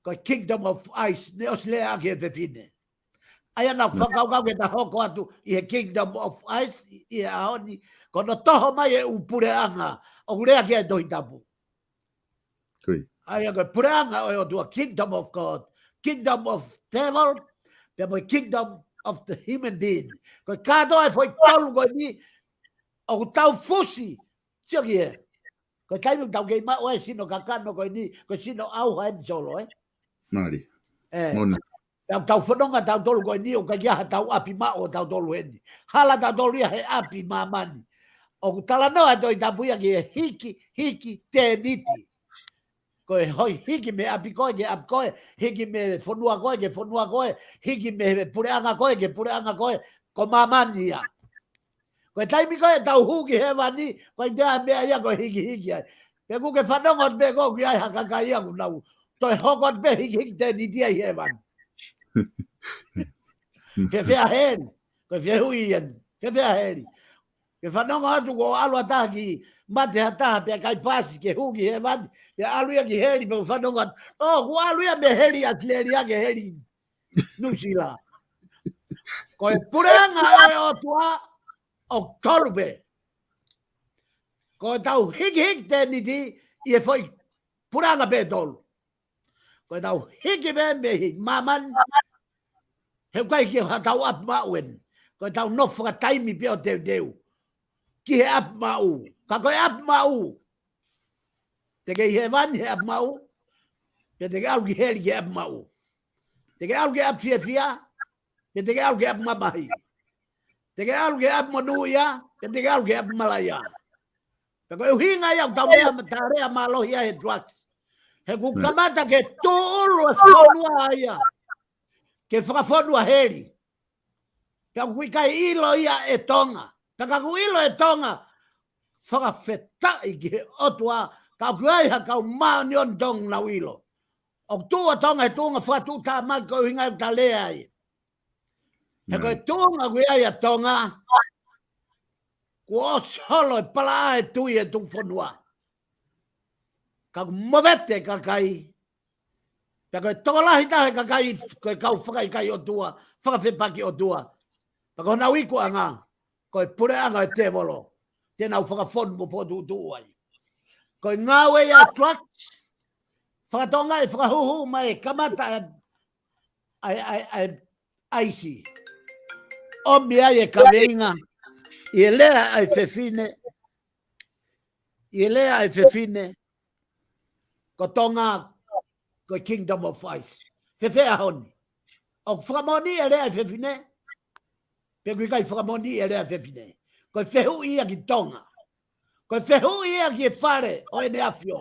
ko e Kingdom of Ice, ne ʻosi lea ʻaki e fefine. ʻA ia naʻa ku fakakaukau ke ta hoko atu ʻi he Kingdom of Ice, ʻi he ʻaho ni, ko hono toho mai e ʻū puleʻanga, ʻoku lea ki ai e Tohi Tapu. ʻA ia ko e puleʻanga ʻo e ʻOtua, Kingdom of God, Kingdom of Devil, pea mo e Kingdom of the human being. Ko e kātoa e foʻi tolu ko eni, ʻoku tau fusi. Sio ki he. Ko e taimi ʻoku tau kei maʻu ai e sino kakano ko eni, ko e sino ʻauha eni Solo, ē? Mālie. Ē. Mona. Tau, tau fononga tautolu ko eni, ʻoku ʻikai ha tau ʻapi maʻu ʻo tautolu eni. Hala tautolu ia he ʻapi māmani. ʻOku talanoa e Tohi Tapu ia ki he hiki, hiki tēniti. Ko e hoi hiki mei he ʻapi ko ē ki he ʻapi ko ē, hiki mei he fonua ko ē ki he fonua ko ē, hiki mei he puleʻanga ko ē ki he puleʻanga ko ē, ko māmani ia. Ko e taimi ko ē tau hū ki hēvani, ko e ʻikai ha meʻa ia ko e hikihiki ai. Pea ʻoku ke fanongo atu pē ko ē ʻoku ʻi ai ha kakai ia ʻoku nau toe hoko atu pē hikihiki tēniti ai hēvani. Fēfē heli, ko e fehuʻi eni. Fēfē heli. Ke fanongo atu ko e ʻalu ʻa taha ki mate ha taha pea ʻikai pasi ke hū ki hēvani, pea ʻalu ia ki heli pea fanongo atu. ʻŌ, kuo ʻalu ia mei heli ʻAositelēlia ki heli Nuʻusila. Ko e puleʻanga ʻo e ʻOtua ʻoku tolu pē. Ko e tau hikihiki tēniti ʻi he foʻi puleʻanga pē ʻe tolu. Ko e tau hiki pē mei he māmani, he ʻoku ʻikai ke ha tau ʻapi maʻu eni. Ko e tau nofo fakataimi pē ʻo teuteu ki he ʻapi maʻu. Ka ko e ʻapi maʻu, te ke ʻi hēvani he ʻapi maʻu, pea te ke ʻalu ki heli ki he ʻapi maʻu. Te ke ʻalu ki he ʻapi fiefia, pea te ke ʻalu ki he ʻapi mamahi. Te ke ʻalu ki he ʻapi monūʻia, pea te ke ʻalu ki he ʻapi malaʻia. Pea ko e ʻuhinga ia ʻoku tau lea ma-, tau lea mālohi ai he drugs. He ʻoku kamata ke tōʻulu e fonua ia ke fakafonua heli. Pea ʻoku ʻikai ʻilo ia ʻe Tonga. Pea ka ʻoku ʻilo ʻe Tonga, fakafetaʻi ki he ʻOtua, ka ʻoku ʻi ai ha kau māʻoniʻoni Tonga ʻoku nau ʻilo. ʻOku tuʻu ʻa Tonga he tuʻunga fakatuʻutāmaki ko e ʻuhinga ia ʻoku tau lea ai. He ko e tuʻunga ʻoku ʻi ai ʻa Tonga, kuo ʻosi holo e palaʻa e tui e tuʻu fonua. Ka ʻoku movete e kakai. Pea ko e tokolahi taha e kakai, ko e kau fakaʻikaiʻotua, fakafepaki ʻotua. Pea ko honau ikuʻanga, ko e puleʻanga e tēvolo. Te nau fakafonu mo fokotuʻutuʻu ai. Ko e ngāue ia e drugs, fakatonga e fakahuhu mai e kamata e, e, e, e, ʻaisi. ʻOmi ai e kaveinga, ʻi he lea ʻa e fefine, ʻi he lea ʻa e fefine, ko Tonga, ko e Kingdom of Ice. Fēfē ʻaho ni. ʻOku fakamoʻoni e lea ʻa e fefine, pe ʻoku ʻikai fakamoʻoni e lea ʻa e fefine. Ko e fehuʻi ia ki Tonga. Ko e fehuʻi ia ki he Fale ʻo ʻEne ʻAfio.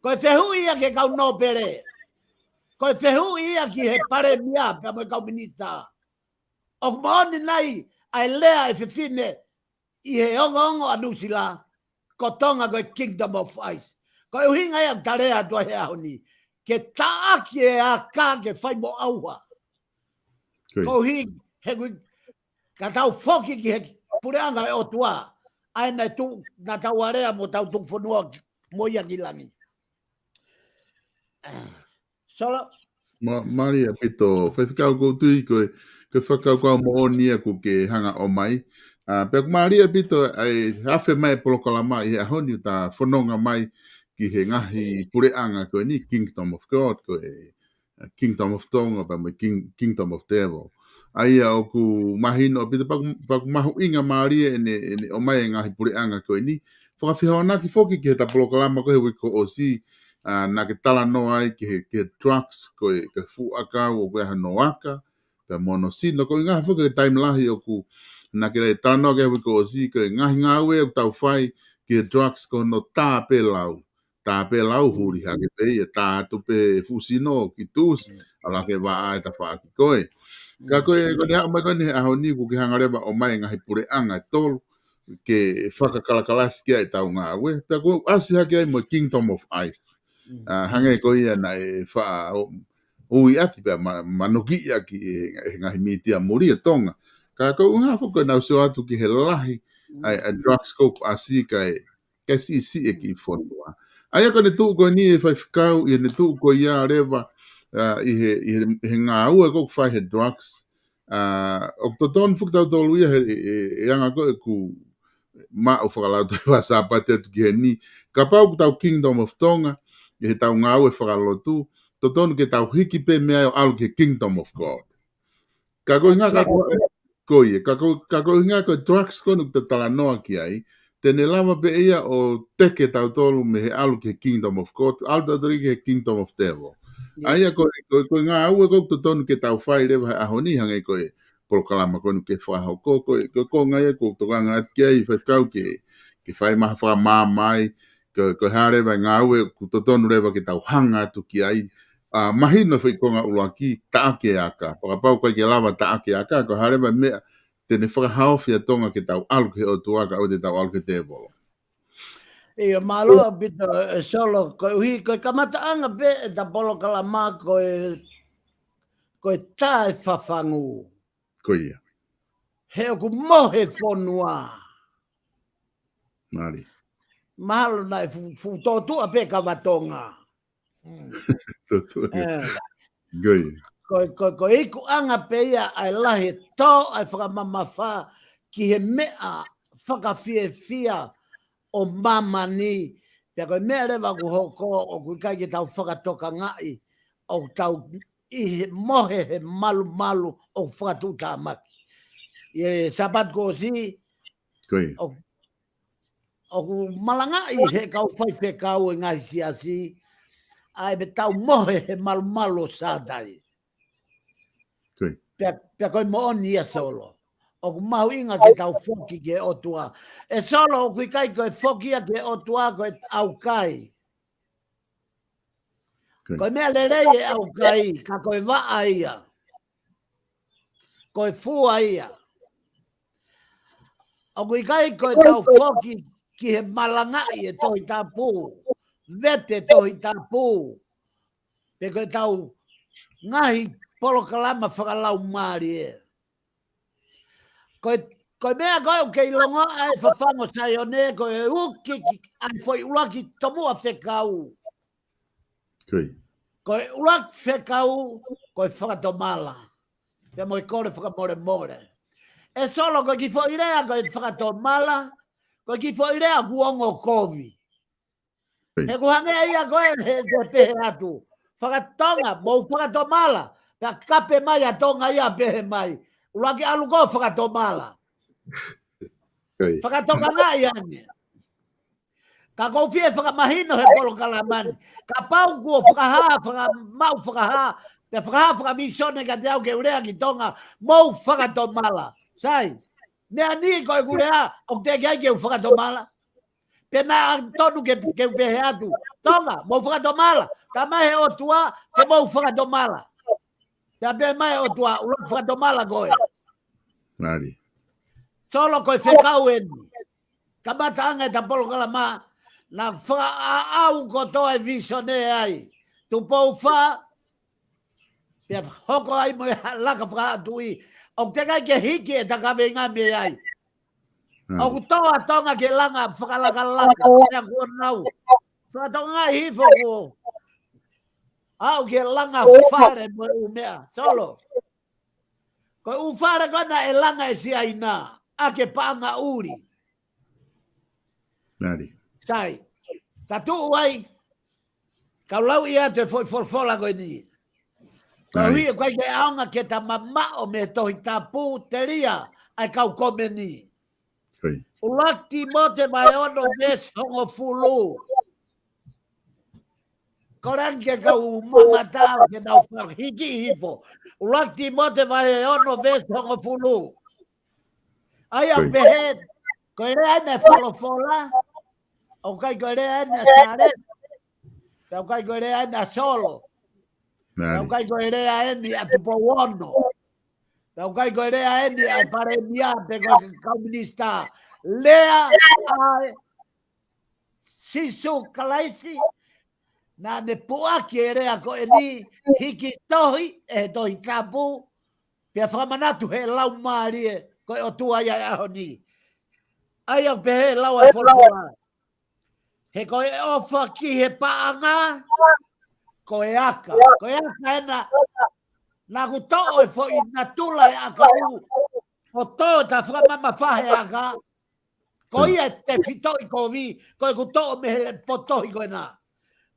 Ko e fehuʻi ia ki he kau nōpele. Ko e fehuʻi ia ki he palēmia pea mo e kau minisitā. ʻOku moʻoni nai ʻa e lea ʻa e fefine ʻi he ongoongo ʻa Nuʻusila, ko Tonga ko e Kingdom of Ice. Ko e ʻuhinga ia ʻoku tau lea atu ai he ʻaho ni. Ke taʻaki e aka ke fai mo ʻauha. Koeʻuhi, he ʻoku ʻikai, ka tau foki ki he puleʻanga e ʻOtua, ʻa ena ʻe tuʻu, naʻa tau alea mo tau tuʻu fonua mo ia ki langi. Solo. Mā-, mālie ʻaupito, Faifekau, ʻoku ou tui ko e, ko e fakakaukau moʻoni ia ʻoku ke hanga ʻo ʻomai. ʻA, pea ʻoku mālie ʻaupito ʻa e afe mai e polokalama ʻi he ʻaho ni ʻo ta fononga mai ki he ngaahi puleʻanga ko eni, Kingdom of God, ko e Kingdom of Tonga, pea mo e King-, Kingdom of Devil. ʻA ia ʻoku mahino ʻaupito pea ʻoku, pea ʻoku mahuʻinga mālie ʻene, ʻene ʻomai e ngaahi puleʻanga ko eni. Fakafehoanaki foki ki heʻeta polokalama ko ē he uike kuo ʻosi, ʻa, naʻa ke talanoa ai ki he, ki he drugs, ko e, ki he fuʻu ʻakau ʻoku ʻi ai hono aka, pea mo hono sino, ko e ʻuhinga foki e taimi lahi ʻoku naʻa ke talanoa ki ai he uike kuo ʻosi, ko e ngaahi ngāue ʻoku tau fai ki he drugs ko hono tā pē lau. Tā pē lau, huli hake pē ia, tā atu pē fuʻu sino ki tusi, ʻalu hake vaʻa e tafaʻaki ko ē. Ka ko e, ko ʻene aʻu mai ko eni he ʻaho ni ʻoku ke hanga leva ʻo ʻomai e ngaahi puleʻanga ʻe tolu ke fakakalakalasi ki ai ʻetau ngāue. Pea ʻoku ʻasi hake ai mo e Kingdom of Ice. ʻA, hangē ko ia naʻe faʻa ʻo, ui ʻaki pea ma-, manukiʻi ʻaki e, e ngaahi mītia muli ʻa Tonga. Ka ko e ʻuhinga foki ko ʻenau sio atu ki he lahi ʻa e, ʻa e drugs ʻoku ʻasi kae, kae siʻisiʻi e kiʻi fonua. ʻA ia ko ʻene tuʻu ko eni e Faifekau, ʻi heʻene tuʻu ko ia leva, ʻa, ʻi he, ʻi he, he ngāue ʻoku fai he drugs. ʻA, ʻoku totonu foki tautolu ia he, e, e, e anga ko ē ʻeku maʻu fakalautohi fakasāpate atu ki heni. Kapau ʻoku tau Kingdom of Tonga, ʻi heʻetau ngāue fakalotu, totonu ke tau hiki pē mei ai ʻo ʻalu ki he Kingdom of God. Ka ko e ʻuhinga ka ko e, ko ia, ka ko, ka ko e ʻuhinga ko e drugs ko eni ʻoku ta talanoa ki ai, te ne lava pē ia ʻo teke tautolu mei he ʻalu ki he kingdom of God, ʻalu tautolu ki he kingdom of devil. ʻA ia ko, ko, ko e ngāue ko ē ʻoku totonu ke tau fai leva he ʻaho ni hangē ko e polokalama ko eni ke fakahoko, ko e, ko e konga ia ʻoku ou tokanga atu ki ai faifekau ke, ke fai mai ha fakamaama ai, ko, ko e hā leva e ngāue ʻoku totonu leva ke tau hanga atu ki ai, ʻa, mahino foʻi konga ʻuluaki, taʻaki e aka. Fakapapau ʻoku ʻikai ke lava taʻaki e aka, ko e hā leva e meʻa te ne fakahaofi ʻa Tonga ke tau ʻalu ki he ʻOtua kae ʻoua te tau ʻalu ki he tēvolo. ʻIo, mālō ʻaupito, ʻe Solo, koeʻuhi, ko e kamataʻanga pē ʻeta polokalama ko e, ko e tā e fafangu. Ko ia. He ʻoku mohe fonua. Mālie. Mahalo naʻe fu-, fuʻu tōtuʻa pē kava Tonga. Mm. Tōtuʻa. ʻE. Ko ia. Ko, ko, ko e ikuʻanga pē ia ʻa e lahi e tō ʻa e fakamamafa ki he meʻa fakafiefia ʻo māmani. Pea ko e meʻa leva ʻoku hoko ʻoku ʻikai ke tau fakatokangaʻi ʻoku tau ʻi he mohe he malumalu ʻoku fakatuʻutāmaki. ʻI he Sāpate kuo ʻosi, Ko ia. ʻo, ʻoku malangaʻi he kau faifekau e ngaahi siasi, ʻa e meʻa tau mohe he malumalu ʻo Sātai. Ko ia. Pea, pea ko e moʻoni ia Solo. ʻOku mahuʻinga ke tau foki ki he ʻOtua. ʻE Solo ʻoku ʻikai ko e foki ia ki he ʻOtua ko e ʻaukai. Ko ia. Ko e meʻa lelei e ʻaukai, ka ko e vaʻa ia. Ko e fua ia. ʻOku ʻikai ko e tau foki ki he malangaʻi e Tohi Tapu, vete Tohi Tapu, pe ko e tau ngaahi polokalama fakalaumālie. Ko e, ko e meʻa ko ē ʻoku kei longoaʻa e fafangu ʻo Saione, ko e uki ki, ʻa e foʻi ʻuluaki tomuʻa fekau. Ko ia. Ko e ʻuluaki fekau, ko e fakatomala. Pea mo e kole fakamolemole. ʻE Solo ko e kiʻi foʻi lea, ko e fakatomala, ko e kiʻi foʻi lea ʻoku ongo kovi. Ko ia. He ʻoku hangē ia ko ē he, he pehē atu. Fakatonga, mou fakatomala. Pea kape mai ʻa Tonga ia pehē mai. ʻUluaki ʻalu ko ē fakatomala. Ko ia. Fakatokangaʻi ange. Ka ʻoku ou fie fakamahino he polokalama ni. Kapau kuo fakahā, fakamaʻu fakahā, pea fakahā fakavīsone kiate au ke u lea ki Tonga, mou fakatomala. Sai, meʻa ni ko ʻeku lea, ʻoku teʻeki ai ke u fakatomala. Pea naʻa tonu ke, ke u pehē atu. Tonga, mou fakatomala. Talamai he ʻOtua, ke mou fakatomala. Pea pehē mai ʻOtua, ʻuluaki fakatomala koe. Mālie. Solo ko e fekau eni. Kamataʻanga ʻeta polokalama, naʻa fakaʻaʻau kotoa e vīsone ai. Tupou Fā, pea hoko ai mo e ha-, laka fakaʻatuʻi. ʻOku teʻeki ai ke hiki ʻeta kaveinga mei ai. Mālie. ʻOku tō ʻa Tonga ke langa fakalakalaka. Pea kuo nau. Fakatokangaʻi hifo kuo. Aʻu ke langa fale mo e ʻū meʻa. Solo. Ko e ʻū fale ko ē naʻe langa ʻe Siaina, ʻa e paʻanga ʻuli. Mālie. Sai. Ka tuʻu ai, kau lau ia atu e foʻi folofola ko eni. Mālie. Koeʻuhi ʻoku ʻikai ke ʻaonga ke ta mamaʻo mei he Tohi Tapu telia ʻa e kau komeni. Ko ia. ʻUluaki Tīmote vahe ono veesi hongofulu. Ko e lea ke kau mamata ke nau fakahiki hifo. ʻUluaki Tīmote vahe ono veesi hongofulu. ʻA ia Ko ia. pehē, ko e lea eni ʻa e folofola, ʻoku ʻikai ko e lea eni ʻa Sālesi, pea ʻoku ʻikai ko e lea eni ʻa Solo, pea ʻoku Mālie. ʻikai ko e lea eni ʻa Tupou Ono, pea ʻoku ʻikai ko e lea eni ʻa e palēmia, pe ko e kau minisitā. Lea ʻa Sīsū Kalaisi, naʻa ne puʻaki e lea ko eni, hiki tohi ʻe he Tohi Tapu, pea fakamanatu he Laumālie, ko e ʻOtua ia ʻi he ʻaho ni. ʻA ia ʻoku pehē lau ʻa e folofola. He ko e ʻofa ki he paʻanga, ko e aka. Ko e aka ena, naʻa ku toʻo e foʻi natula e ʻakau, ʻo tō ta fakamamafa he aka, Ko ia e tefitoʻi kovi, ko ʻeku toʻo mei he potohi ko ena.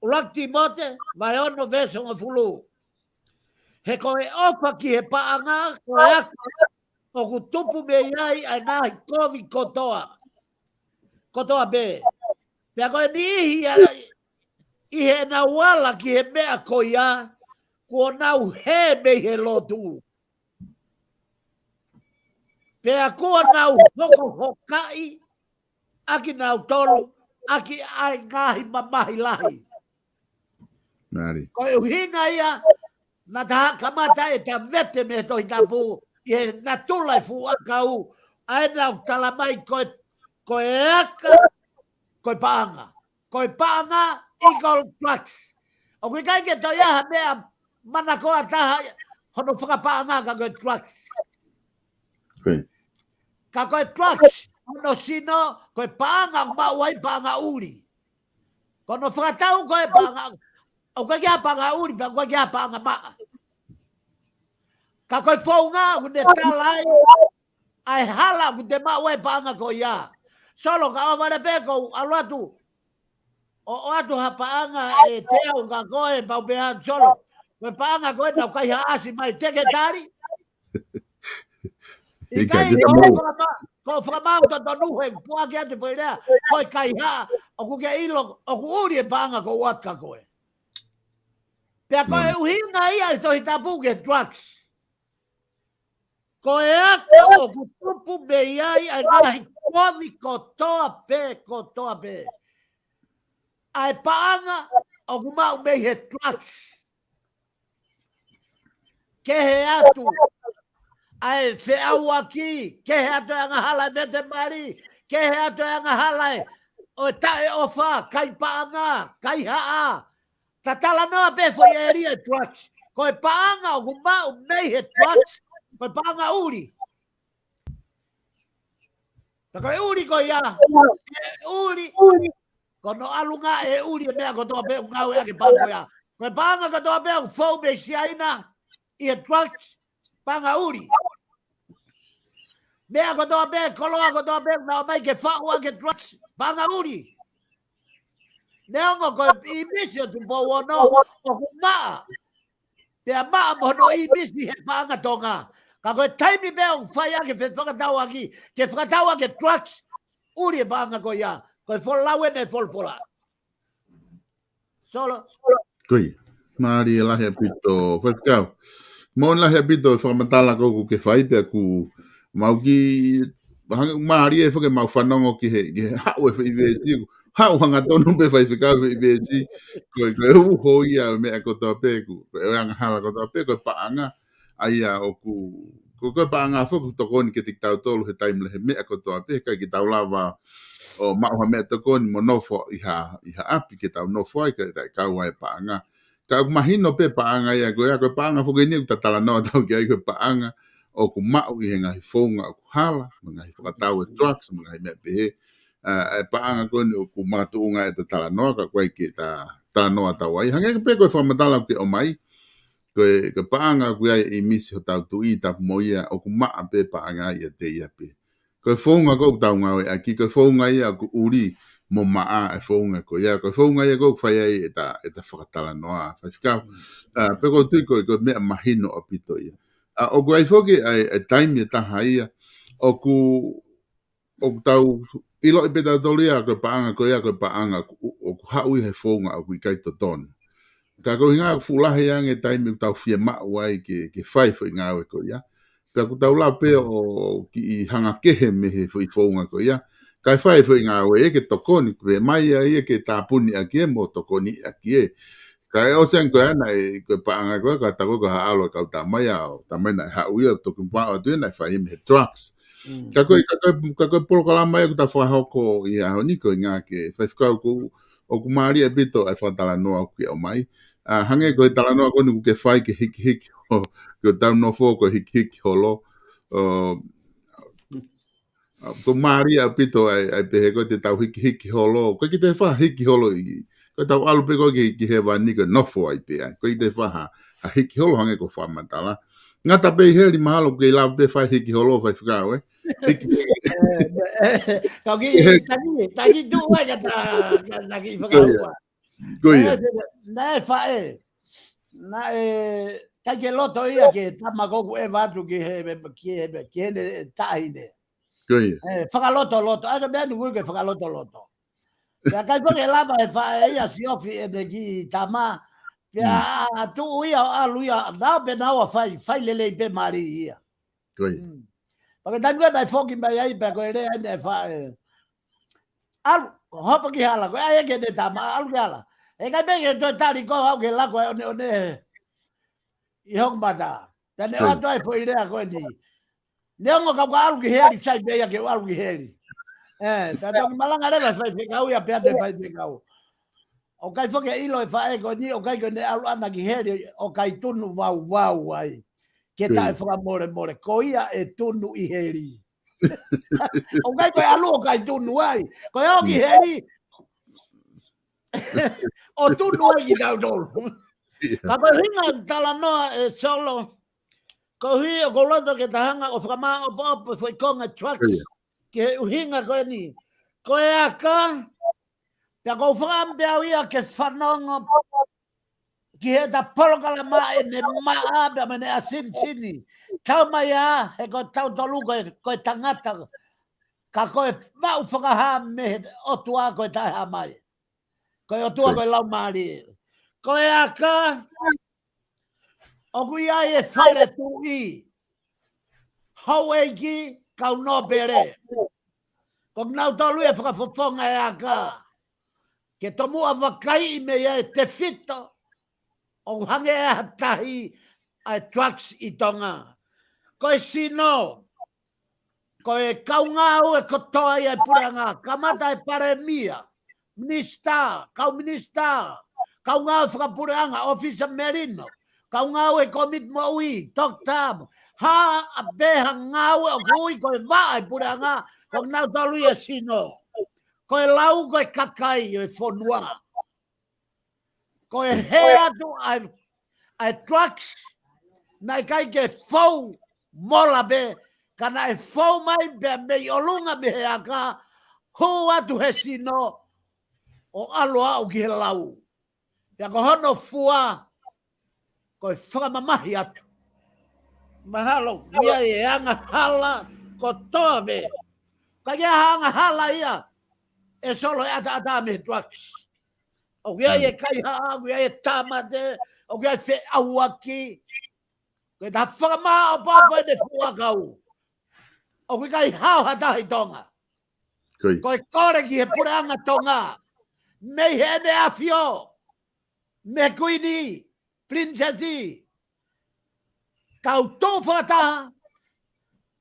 ʻUluaki Tīmote, vahe ono veesi hongofulu. He ko e ʻofa ki he paʻanga, ko e aka ʻoku tupu mei ai ʻa e ngaahi kovi kotoa. Kotoa pē. Pea ko e niʻihi ʻa, ʻi heʻenau ala ki he meʻa ko ia, kuo nau hē mei he lotu. Pea kuo nau hokohokaʻi ʻa kinautolu ʻaki ʻa e ngaahi mamahi lahi. Ko e ʻuhinga ia, naʻa ta kamata ʻeta vete mei he Tohi Tapu, ʻi he natula e fuʻu ʻakau, ʻa ē naʻa ku tala mai ko e, ko e aka, ko e paʻanga. Ko e paʻanga equal drugs. ʻOku ʻikai ke toe ʻi ai ha meʻa manakoa taha hono fakapaʻanga ka ko e drugs. Ka ko e drugs, hono sino, ko e paʻanga ʻoku maʻu ai paʻanga ʻuli. Ko hono fakatau ko e paʻanga, ʻoku ʻikai ke ʻi ai ha paʻanga ʻuli, pea ʻoku ʻikai ke ʻi ai ha paʻanga maʻa. Ka ko e founga, ʻoku ne tala ai, ʻa e hala ʻoku te maʻu ai paʻanga ko ia. Solo ka ʻohovale pē ko u ʻalu atu. ʻO ʻoatu ha paʻanga ʻe teau ka ko e pau pē atu Solo. Ko e paʻanga ko e nau kaihaʻasi mai te ke tali. ʻIkai ke te mou. Ko fakamau totonu he puake atu foʻi lea. Ko e kaihaʻa, ʻoku ke ʻilo, ʻoku ʻuli e paʻanga ko u aka ko e. Pea ko e ʻuhinga ia e Tohi Tapu ke drugs. Ko e aka ʻoku tupu mei ai ʻa e ngaahi kovi kotoa pē, kotoa pē. ʻA e paʻanga ʻoku maʻu mei he drugs. Kehe atu ʻa e feʻauaki, kehe atu e angahala e vete mali, kehe atu e angahala e ʻo e taʻeʻofa, kai paʻanga, kaihaʻa, Ta talanoa pē foʻi ʻēlia drugs. Ko e paʻanga ʻoku maʻu mei he drugs, ko e paʻanga ʻuli. Ta ko e ʻuli ko ia, ʻe ʻuli. Ko hono ʻalunga ʻe ʻuli e meʻa kotoa pē ʻoku ngāueʻaki e paʻanga ko ia. Ko e paʻanga kotoa pē ʻoku fou mei Siaina ʻi he drugs, paʻanga ʻuli. Meʻa kotoa pē, koloa kotoa pē, naʻa mai ke faʻu ʻaki e drugs, paʻanga ʻuli. Neongo ko e ʻīmisi ʻo Tupou Ono, ʻoku maʻa. Pea maʻa mo hono ʻīmisi he paʻanga Tonga. Ka ko e taimi pē ʻoku fai ʻaki e fefakatauʻaki, ke fakatau ʻaki e drugs, ʻuli e paʻanga ko ia, ko e folau ʻene folofola. Solo. Ko ia. Mālie lahi ʻaupito, Faifekau. Moʻoni lahi ʻaupito e fakamatala ko ē ʻoku ke fai pea ʻoku mau kiʻi hanga mālie foki ʻemau fanongo ki he, ki he haʻu e foʻi veesi. Haʻu hangatonu pē Faifekau e foʻi veesi. Ko e, ko e uho ia e meʻa kotoa pē ʻoku, ko e angahala kotoa pē, ko e paʻanga. ʻA ia ʻoku, ko, ko e paʻanga foki ʻoku tokoni kiate kitautolu he taimi lahi he meʻa kotoa pē, ʻikai ke tau lava ʻo maʻu ha meʻatokoni mo nofo ʻi ha, ʻi ha ʻapi ke tau nofo ai, kae taʻekau ai e paʻanga. Ka ʻoku mahino pē paʻanga ia ko ia, ko e paʻanga foki eni ʻoku ta talanoa atu ki ai ko e paʻanga ʻoku maʻu ʻi he ngaahi founga ʻoku hala, mo e ngaahi fakatau e drugs, mo e ngaahi meʻa pehē. ʻA, e paʻanga ko eni ʻoku makatuʻunga ʻeta talanoa, ka ʻoku ʻikai ke ta talanoa atu ai. Hangē pē ko e fakamatala ʻoku ke ʻomai, ko e, ko e paʻanga ʻoku ʻi ai e ʻīmisi hotau Tuʻi Tapu mo ia ʻoku maʻa pē paʻanga ʻiate ia pē. Ko e founga ko ē ʻoku tau ngāueʻaki, ko e founga ia ʻoku ʻuli mo maʻa e founga ko ia, ko e founga ia ko ē ʻoku fai ai ʻeta, ʻeta fakatalanoa, Faifekau. ʻA, pea ʻoku ou tui ko e, ko e meʻa mahino ʻaupito ia. ʻA, ʻoku ʻi ai foki ʻa e, e taimi ʻe taha ia, ʻoku ʻoku tau ʻiloʻi pē tautolu ia, ko e paʻanga ko ia, ko e paʻanga ʻoku, ʻoku haʻu ia he founga ʻoku ʻikai totonu. Ka ko e ʻuhinga ʻoku fuʻu lahi ange e taimi ʻoku tau fiemaʻu ai ke, ke fai foʻi ngāue ko ia. Pea ʻoku tau lava pē ʻo kiʻi hanga kehe mei he foʻi founga ko ia. Kae fai foʻi ngāue ia ke tokoni, pē mai ia ia ke tāpuni ʻaki ē mo tokoni ʻaki ē. Ka ʻe ʻosi ange ko ē naʻe, ko e paʻanga ko ē, ka ta ko ē ka haʻalo e kau tamai ʻo, tamai naʻe haʻu ia, toki paʻo atu ia naʻe fai mei he drugs. Ka ko e, ka ko e, ka ko e polokalama ia ʻoku ta fakahoko ʻi he ʻaho ni ko e ngā ke Faifekau ko ʻoku mālie ʻaupito ʻa e fakatalanoa ʻoku ke ʻomai. ʻA, hangē ko e talanoa ko eni ʻoku ke fai ke hikihiki, ʻo, ko ʻetau nofo ko e hikihiki holo. ʻO, ʻa, ko e mālie ʻaupito ʻa e, ʻa e pehē ko e te tau hikihiki holo. Ko e ki te fā hiki holo ʻi, ko ʻetau ʻalu pē ko ē ki, ki hēvani ko e nofo ai pē ai. Ko e ki te fā ha, ha hiki holo hangē ko e fakamatala. Ngata pē ʻi heli mahalo ke lava pē fai hiki holo Faifekau, ē. Hiki, hiki. Kau ki, taki, taki tu ai kata, taki fakaua. Ko ia. Naʻe, naʻe faʻē. Naʻe, ʻikai ke loto ia ki he tama ko ē ʻoku ʻeva atu ki he, ki he, ki heʻene taʻahine. Ko ia. ʻE, fakalotoloto. ʻAi ka meʻa ʻoku ui ko e fakalotoloto. Pea ʻikai foki ke lava ʻe he faʻē ia ʻo siofi ʻene kiʻi tama. Pea tuʻu ia ʻo ʻalu ia, nau pē naua fai, fai lelei pē mali ia. Ko ia. Pea ko e taimi ko ē naʻe foki mai ai pea ko e lea ʻeni ʻa e faʻē, ʻalu, hopo ki hala, ko e ʻai ʻe ke ne tama, ʻalu ki hala. ʻE ʻikai pē ke toe tali koe ʻo aʻu ki he lako ʻa e ʻoneʻone ʻi hoku mata. Pea ne ʻoatu ai foʻi lea ko eni. Neongo ka u ka ʻalu ki heli, sai pē ia ke u ʻalu ki heli. ʻE, pea toki malanga leva e faifekau ia pea te faifekau. ʻOku ʻikai foki ke ʻilo ʻe he faʻē ko eni, ʻoku ʻikai ke ne ʻalu ʻana ki heli, ʻoku ʻikai tunu vauvau ai. Ke taʻefakamolemole, ko ia ʻe tunu ʻi heli. ʻOku ʻikai ko e ʻalu ʻoku ʻikai tunu ai. Ko e ō ki heli, ʻo tunu ai kitautolu. Ka ko e ʻuhinga talanoa ʻe Solo, koeʻuhi ʻoku ou loto ke ta hanga ʻo fakamaʻopoʻopo foʻi konga e drugs ki he ʻuhinga ko eni. Ko e aka, pea ʻoku ou fakaʻamu pē au ia ke fanongo ki heʻeta polokalama ʻene maʻa pea mo ʻene ʻasinisini. Kau mai ā, he ko tautolu ko e, ko e tangata, ka ko e maʻu fakahā mei he ʻOtua ko e taʻehāmai. Ko e ʻOtua ko e Laumālie. Ko e aka, ʻoku ʻi ai e fale tuʻi, houʻeiki, kau nōpele. Ko kinautolu ia ʻe fakafofonga e aka. Ke tomuʻa vakaiʻi mei ai e tefito ʻoku hangē ʻe ha tahi ʻa e drugs ʻi Tonga. Ko e sino, ko e kau ngāue kotoa ia ʻa e puleʻanga, kamata ʻe he palēmia, minisitā, kau minisitā, kau ngāue fakapuleʻanga, ʻōfisa melino, kau ngāue ʻi he kōmiti moʻui, toketā, ha ʻa pē ha ngāue ʻoku ui ko e vaʻa ʻa e puleʻanga, ko kinautolu ia e sino. Ko e lau ko e kakai ʻo e fonua. Ko e hē atu ʻa e, ʻa e drugs, naʻe ʻikai ke fou mola pē, ka naʻe fou mai pē mei ʻolunga mei he aka, hū atu he sino, ʻo ʻalu ʻo aʻu ki he lau. Pea ko hono fua, ko e fakamamahi atu. Mahalo, ʻi ai e angahala kotoa pē. Ka ʻi ai ha angahala ia, ʻe Solo, ʻe ʻataʻatā mei he drugs. ʻOku ʻi ai e kaihaʻa, ʻoku ʻi ai e tāmate, ʻoku ʻi ai e feʻauaki. Ko e ta fakamaʻopoʻopo ʻene fuʻu ʻakau. ʻOku ʻikai hao ha taha ʻi Tonga. Ko e kole ki he puleʻanga Tonga. Mei heʻene ʻAfio. Mei he Kuini, Pilinisesi. Tau tō fakataha,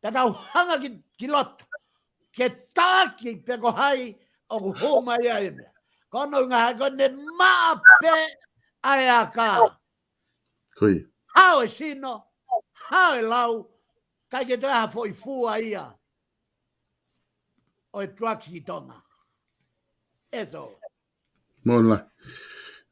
pea tau hanga ki, ki loto. Ke taki pe ko hai ʻoku hū mai ai e meʻa. Ko hono ʻuhinga he ko ʻene maʻa pē ʻa e aka. Hao e sino, hao e lau, ʻikai ke toe ha foʻi fua ia ʻo e drugs ʻi Tonga. ʻE tō. Moʻoni.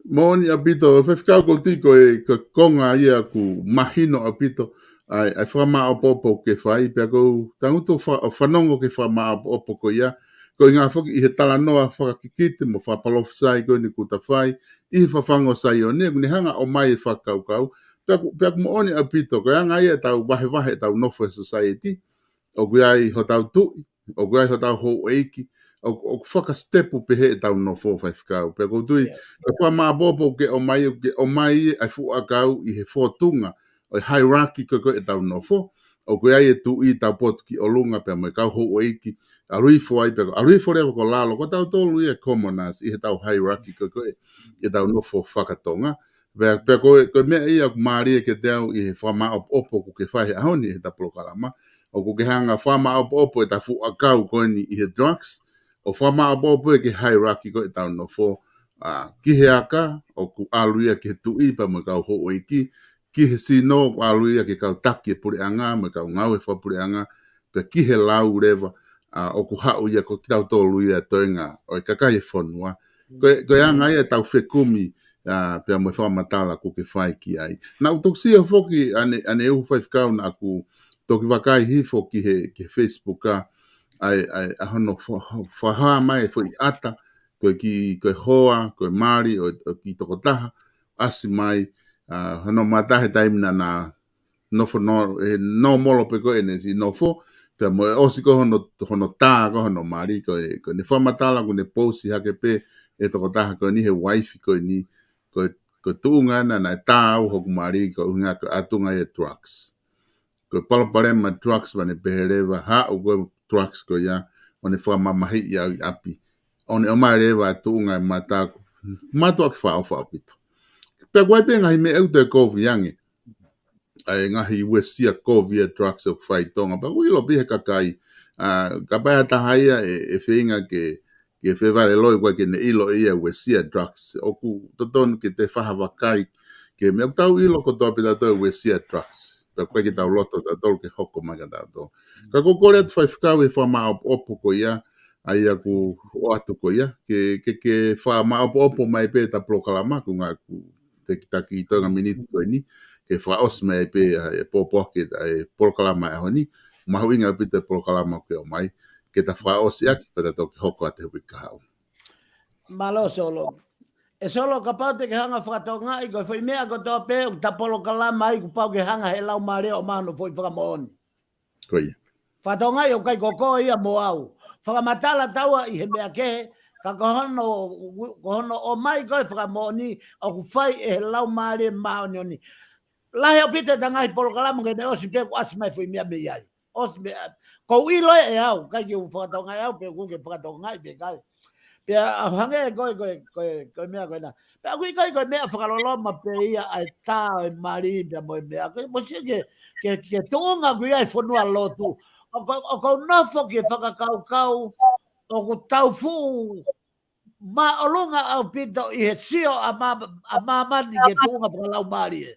Moʻoni ʻaupito, Faifekau Koti, ko e, ko e konga ia ʻoku mahino ʻaupito, ʻa e, ʻa e fakamaʻopoʻopo ke fai, pea ʻoku ou tangutu fa-, ʻo fanongo ki he fakamaʻopoʻopo ko ia, ko e ʻuhinga foki ʻi he talanoa fakakikite mo fakapalofisai ko eni kuo ta fai, ʻi he fafangu ʻo Saione, ʻoku ne hanga ʻo ʻomai e fakakaukau, pea ʻoku, pea ʻoku moʻoni ʻaupito, ko e anga ia ʻetau vahevahe ʻetau nofo he society, ʻoku ʻi ai hotau tuʻi, ʻoku ʻi ai hotau houʻeiki, ʻoku, ʻoku fakasitepu pehē ʻetau nofo, Faifekau. Pea ʻoku ou tui, ko e fakamaʻopoʻopo ke ʻomai, ke ʻomai ʻa e fuʻu ʻakau ʻi he fōtunga ʻo e hierarchy ko ē ʻetau nofo. ʻOku ʻi ai e tuʻi taupotu ki ʻolunga pea mo e kau houʻeiki, ʻalu hifo ai pea ʻalu hifo leva ki lalo, ko tautolu ia e commoners ʻi heʻetau hierarchy ko ē ʻetau nofo fakatonga. Pea, pea ko e, ko e meʻa ia ʻoku mālie kiate au ʻi he fakamaʻopoʻopo ʻoku ke fai he ʻaho ni ʻi heʻeta polokalama. ʻOku ke hanga fakamaʻopoʻopo ʻeta fuʻu ʻakau ko eni ʻi he drugs, ʻo fakamaʻopoʻopo ki he hierarchy ko ē ʻetau nofo, ʻa, ki he aka, ʻoku ʻalu ia ki he tuʻi pea mo e kau houʻeiki, ki he sino, ʻoku ʻalu ia ki he kau taki e puleʻanga, mo e kau ngāue fakapuleʻanga, pea ki he lau leva, ʻa, ʻoku haʻu ia ko kitautolu ia toenga ʻo e kakai e fonua. Ko e, ko e anga ia ʻetau fekumi, ʻa, pea mo e fakamatala ʻoku ke fai ki ai. Naʻá ku toki sio foki ʻaneuhu, Faifekau, naʻá ku toki vakai hifo ki he, ki he Facebook ʻa, ʻa, ʻa hono fa-, fa-, fakahā mai e foʻi ʻata, ko e kiʻi, ko e hoa, ko e mali ʻo, ʻo e kiʻi tokotaha, ʻasi mai, ʻA, hono mata he taimi naʻa na nofo no, ʻe nōmolo pē ko ʻene siʻi nofo, pea mo e ʻosi ko hono, hono tā ko hono mali ko ē, ko ʻene fakamatala ʻoku ne pousi hake pē ʻe he tokotaha ko eni he uaifi ko eni, ko, ko e tuʻunga naʻa, naʻe tā au hoku mali ko e ʻuhinga ko e ʻatunga ʻi he drugs. Ko e palopalema drugs, pea ne pehē leva, haʻu ko e drugs ko ia, ʻo ne fakamamahiʻi au ʻi ʻapi. ʻO ne ʻomai leva e tuʻunga e mata ʻoku mātuʻaki fakaʻofa ʻaupito. Pea ʻoku ʻi ai pē ngaahi meʻa ʻoku toe kovi ange. ʻA e ngaahi uesia kovi e drugs ʻoku fai ʻi Tonga. Pea ʻoku ʻilo pē ʻe he kakai, ʻa, kapau ʻe ʻi ai ha taha ia ʻe, ʻe feinga ke, ke fevaleloi ko ē ke ne ʻilo ia e uesia drugs. ʻOku totonu ke te fakavakai ki he meʻa ʻoku tau ʻilo kotoa pē tautolu e uesia drugs. Pea ʻoku ʻikai ke tau loto tautolu ke hoko mai kia tautolu. Ka ʻoku ou kole atu Faifekau ʻi he fakamāʻopoʻopo ko ia, ʻa ia ʻoku ʻoatu ko ia, ke, ke, ke fakamāʻopoʻopo mai pē ʻeta polokalama, ko e ʻuhinga ʻoku takitaha e toenga miniti ko eni, ke fakaʻosi mai pē ʻa e pōpoaki ʻa e polokalama ʻo e ʻaho ni, mahuʻinga ʻaupito e polokalama ʻoku ke ʻomai, ke ta fakaʻosi ʻaki, pea ta toki hoko atu he uike kahaʻu. Mālō Solo. ʻE Solo, kapau te ke hanga fakatokangaʻi, ko e foʻi meʻa kotoa pē ʻoku ta polokalama ai, kuo pau ke hanga he Laumālie ʻo ʻomai hono foʻi fakamoʻoni. Ko ia. Fakatokangaʻi ʻoku ʻikai ko koe ia mo au. Fakamatala taua ʻi he meʻa kehe, ka ko hono, ko hono ʻomai ko ē fakamoʻoni ʻoku fai ʻe he Laumālie Māʻoniʻoni. Lahi ʻaupito ʻeta ngaahi polokalama ke ne ʻosi pē kuo ʻasi mai foʻi meʻa mei ai. ʻOsi meʻa, ʻoku ou ʻilo ʻe au, ʻikai ke u fakatokangaʻi au, pe ʻoku ke fakatokangaʻi pe ʻikai. Pea ʻoku hangē ko e, ko e, ko e, ko e meʻa ko ena. Pea ʻoku ʻikai ko e meʻa fakaloloma pē ia ʻa e tā ʻo e mali pea mo e meʻa. Ko e mo sio ke, ke, ke tuʻunga ʻoku ʻi ai e fonua lotu. ʻOku, ʻoku ou nofo ke fakakaukau, ʻoku tau fuʻu māʻolunga ʻaupito ʻi he sio ʻa mā-, ʻa māmani ki he tuʻunga fakalaumālie.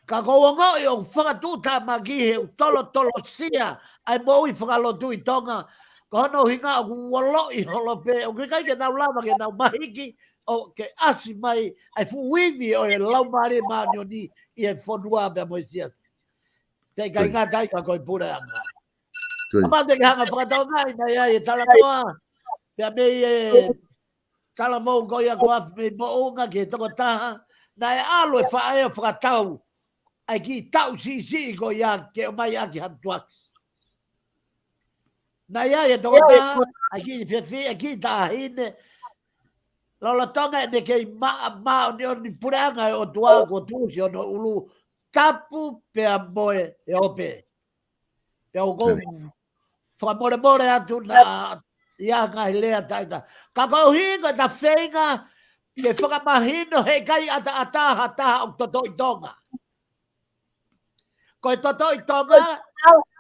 Ka ʻoku ou ongoʻi ʻoku fakatuʻutāmaki he ʻoku tolotolosia ʻa e moʻui fakalotu ʻi Tonga, ko hono ʻuhinga ʻoku oloʻi holo pē, ʻoku ʻikai ke nau lava ke nau mahiki, ʻo ke ʻasi mai ʻa e fuʻu ivi ʻo e Laumālie Māʻoniʻoni ʻi he fonua pea mo e siasi. Pea ʻikai Ko ia. ngata ai ka ko e puleʻanga. Ko ia. Kapau te ke hanga fakatokangaʻi mai ai e talanoa, pea mei he talavou ko ia ko Afi mei Moʻunga ki he tokotaha, naʻe ʻalu e faʻē ʻo fakatau ʻa e kiʻi taʻu siʻisiʻi ko ia ke ʻomai ʻaki ha drugs. Naʻe ʻi ai e tokotaha, ʻa e kiʻi fefi, ʻa e kiʻi taʻahine, lolotonga ʻene kei mā-, māʻoniʻoni puleʻanga ʻo e ʻOtua kuo tuʻusi hono ʻulu tapu pea mo e ope. Pea ʻoku ou Tali. fakamolemole atu naʻa ʻi ai ngaahi lea taʻeta. Ka koeʻuhi ko ʻeta feinga ke fakamahino he ʻikai ʻataʻatā ha taha ʻoku toto ʻi Tonga. Ko e toto ʻi Tonga,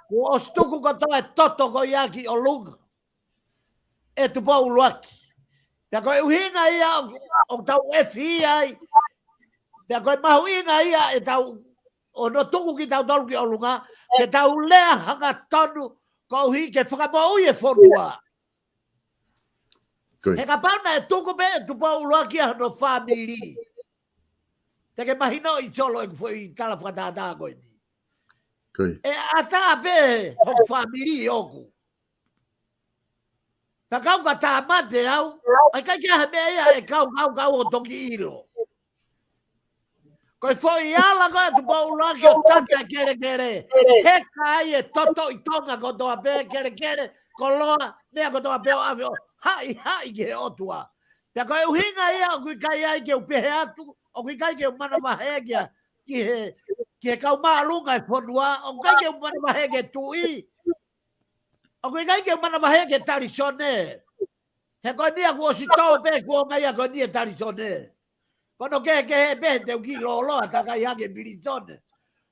kuo ʻosi tuku kotoa e toto ko ia ki ʻolunga. ʻE Tupou ʻUluaki. Pea ko e ʻuhinga ia ʻo, ʻoku tau efi ai. Pea ko e mahuʻinga ia ʻetau, ʻo hono tuku kitautolu ki ʻolunga, ke tau lea hangatonu, koeʻuhi ke fakamoʻui e fonua. Ko ia. He kapau naʻe tuku pē ʻe Tupou ʻUluaki ʻa hono fāmili. Te ke mahinoʻi Solo ʻeku foʻi tala fakatātā ko eni. Ko ia. ʻE ʻatā pē hoku fāmili ʻoku. Ka kau ka tāmate au, ʻa ʻikai ke ʻi ai ha meʻa ia ʻe kau, kau, kau ʻo toki ʻilo. Ko e foʻi ala ko ē ʻa Tupou ʻUluaki ʻo tata e kelekele, heka ai e toto ʻi Tonga kotoa pē, kelekele, koloa, meʻa kotoa pē ʻo ʻave ʻo haʻihaʻi ki he ʻOtua. Pea ko e ʻuhinga ia ʻoku ʻikai ai ke u pehē atu, ʻoku ʻikai ke u manavahē ki he, ki he, ki he kau māʻolunga e fonua, ʻoku ʻikai ke u manavahē ki he tuʻi, ʻoku ʻikai ke u manavahē ki he talisone. He ko eni ia kuo ʻosi tō pē kuonga ia ko eni e talisone. Ko hono kehekehe pē he teu kiʻi lōloa takai hake pilīsone.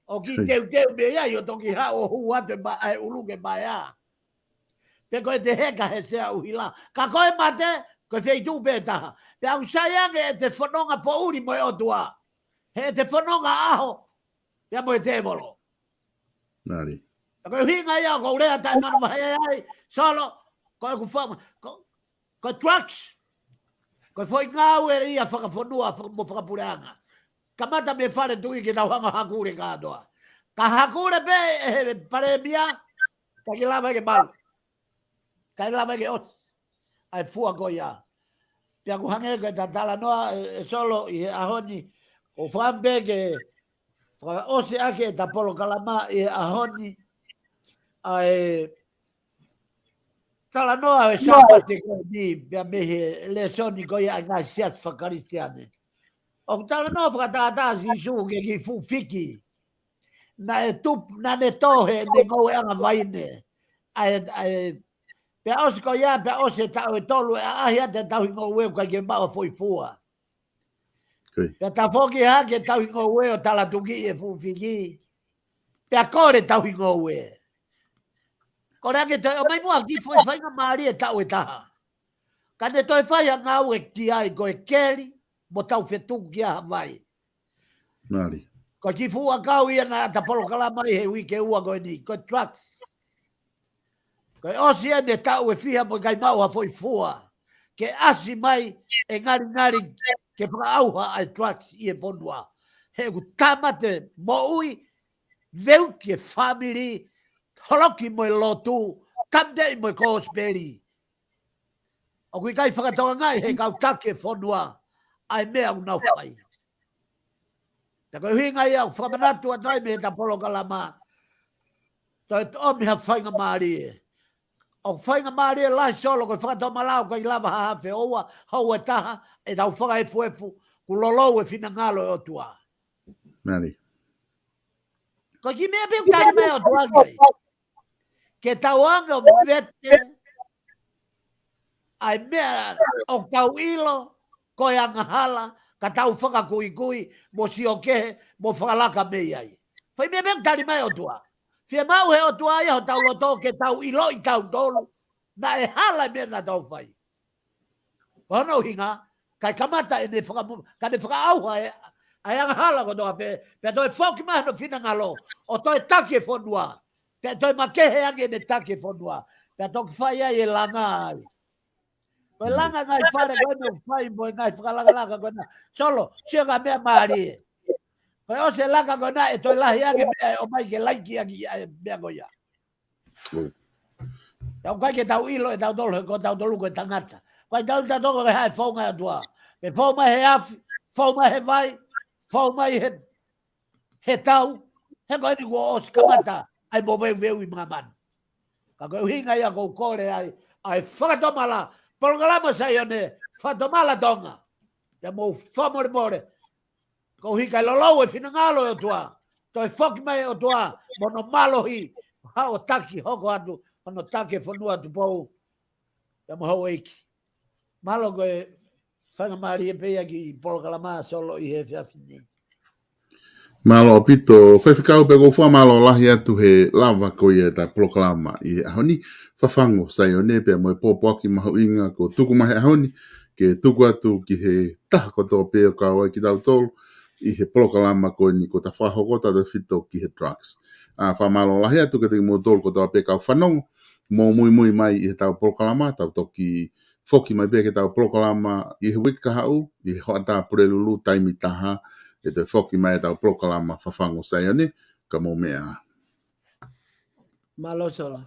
ʻO kiʻi Hei. teuteu mei ai ʻo toki haʻu ʻo hū atu e ma-, ʻa e ʻulu ke maea. Pe ko ʻete heka he sea ʻuhila. Ka ko e mate, ko e feituʻu pē taha. Pea ʻoku sai ange ʻete fononga poʻuli mo e ʻOtua. He ʻete fononga ʻaho, pea mo e tēvolo. Nali. Ka ko e ʻuhinga ia ʻoku ou lea taʻemanavahē ai, Solo, ko ʻeku fa-, ko, ko e drugs. Ko e foʻi ngāue ia fakafonua, faka-, mo fakapuleʻanga. Kamata mei he fale tuʻi ke tau hanga ʻo hakule kātoa. Ka hakule pē ʻe he palēmia, ʻikai ke lava ke malu. ʻIkai lava ke ʻosi ʻa e fua ko ia. Pea ʻoku hangē ko e talanoa ē, ē Solo ʻi he ʻaho ni, ʻoku ou fakaʻamu pē ke fakaʻosi ʻaki ʻeta polokalama ʻi he ʻaho ni, ʻa e talanoa ʻo e Sāpate ko eni, pea mei he lēsoni ko ia ʻa e ngaahi siasi fakakalisitiane. ʻOku talanoa fakatātā Sīsū ki he kiʻi fuʻu fiki naʻe tupu, naʻa ne tō heʻene ngoueʻanga vaine. ʻA e, ʻa e, pea ʻosi ko ia, pea ʻosi e taʻu ʻe tolu ʻe ʻaʻahi atu e tauhi ngoue ʻoku ʻikai ke maʻu ha foʻi fua. Pea tafoki hake e tauhi ngoue ʻo talatukiʻi e fuʻu fiki. Pea kole e tauhi ngoue. Kole ange toe ʻomai muʻa ha kiʻi foʻi faingamālie ʻe taʻu ʻe taha. Ka ne toe fai ha ngāue ki ai ko e keli, mo tau fetuku ki ha vai. Ko e kiʻi fuʻu ʻakau ia naʻa ta polokalama ai he uike ua ko eni, ko e drugs. Ko e ʻosi ʻene taʻu ʻe fiha mo ʻikai maʻu ha foʻi fua. Ke ʻasi mai e ngalingali ke fakaʻauha ʻa e drugs ʻi he fonua. He ʻoku tāmate moʻui, veuki e fāmili, holoki mo e lotu, tāmateʻi mo e kosipeli. ʻOku ʻikai fakatokangaʻi he kau taki e fonua ʻa e meʻa ʻoku nau fai. Pea ko e ʻuhinga ia ʻoku fakamanatu atu ai mei heʻeta polokalama, toe ʻomi ha faingamālie. ʻOku faingamālie lahi Solo ko e fakatomala ʻoku ʻikai lava ha afe ʻo ua, ʻo ua ʻe taha, ʻetau fakaefuefu, kuo lolou e finangalo ʻo e ʻOtua. Ko e kiʻi meʻa pē ʻoku tali mai ʻOtua ki ai. Ke tau anga ʻo vete ʻa e meʻa ʻoku tau ʻilo ko e angahala, ka tau fakakuikui, mo sio kehe, mo fakalaka mei ai. Fai meʻa pē ʻoku tali mai ʻOtua. Fiemaʻu he ʻOtua ia hotau loto ke tau ʻiloʻi tautolu naʻe hala e meʻa naʻa tau fai. Ko hono ʻuhinga, kae kamata ʻene fakamu-, ka ne fakaʻauha e, ʻa e angahala kotoa pē, pea toe foki mai hono finangalo, ʻo toe taki e fonua, pea toe makehe ange ʻene taki e fonua, pea toki fai ai e langa ai. Ko e langa ngaahi fale ko ena ʻoku fai mo e ngaahi fakalakalaka ko ena. Solo, sio ki he meʻa mālie. Ko e ʻosi e langa ko ena ʻe toe lahi ange meʻa ʻe ʻomai ke laiki ange ʻa e meʻa ko ia. Tau kai ke tau ʻilo ʻe tautolu, he ko tautolu ko e tangata. Ko e tau tautolu ko e hā e founga ʻa e ʻOtua. Pea fou mai he afi, fou mai he vai, fou mai he, he tau, he ko eni kuo ʻosi kamata ʻa e moveuveu ʻi māmani. Ka ko e ʻuhinga ia ʻoku ou kole ai, ʻa e fakatomala, polokalama Saione, fakatomala Tonga. Pea mou fakamolemole, koeʻuhi kae lolou e finangalo ʻo e ʻOtua. Toe foki mai ʻOtua, mo hono mālohi, haʻu ʻo taki hoko atu, hono taki e fonua Tupou. Pea mo houʻeiki. Mālō ko e faingamālie pē ia ki he polokalama Solo ʻi he efiafi ni. Mālō ʻaupito, Faifekau, pea ʻoku ou fakamālō lahi atu he lava ko ia ʻeta polokalama ʻi he ʻaho ni, Fafangu Saione, pea mo e pōpoaki mahuʻinga kuo tuku mai he ʻaho ni, ke tuku atu ki he taha kotoa pē ʻoku kau ai kitautolu ʻi he polokalama ko eni kuo ta fakahoko tautefito ki he drugs. ʻA, fakamālō lahi atu kiate kimoutolu kotoa pē kau fanongo, mou muimui mai ʻi heʻetau polokalama, tau toki foki mai pē ki heʻetau polokalama ʻi he uike kahaʻu, ʻi he hoʻatā Pulelulu taimi taha, ʻe toe foki mai ʻetau polokalama Fafangu Saione, ka mou meʻa ā. Mālō Solo.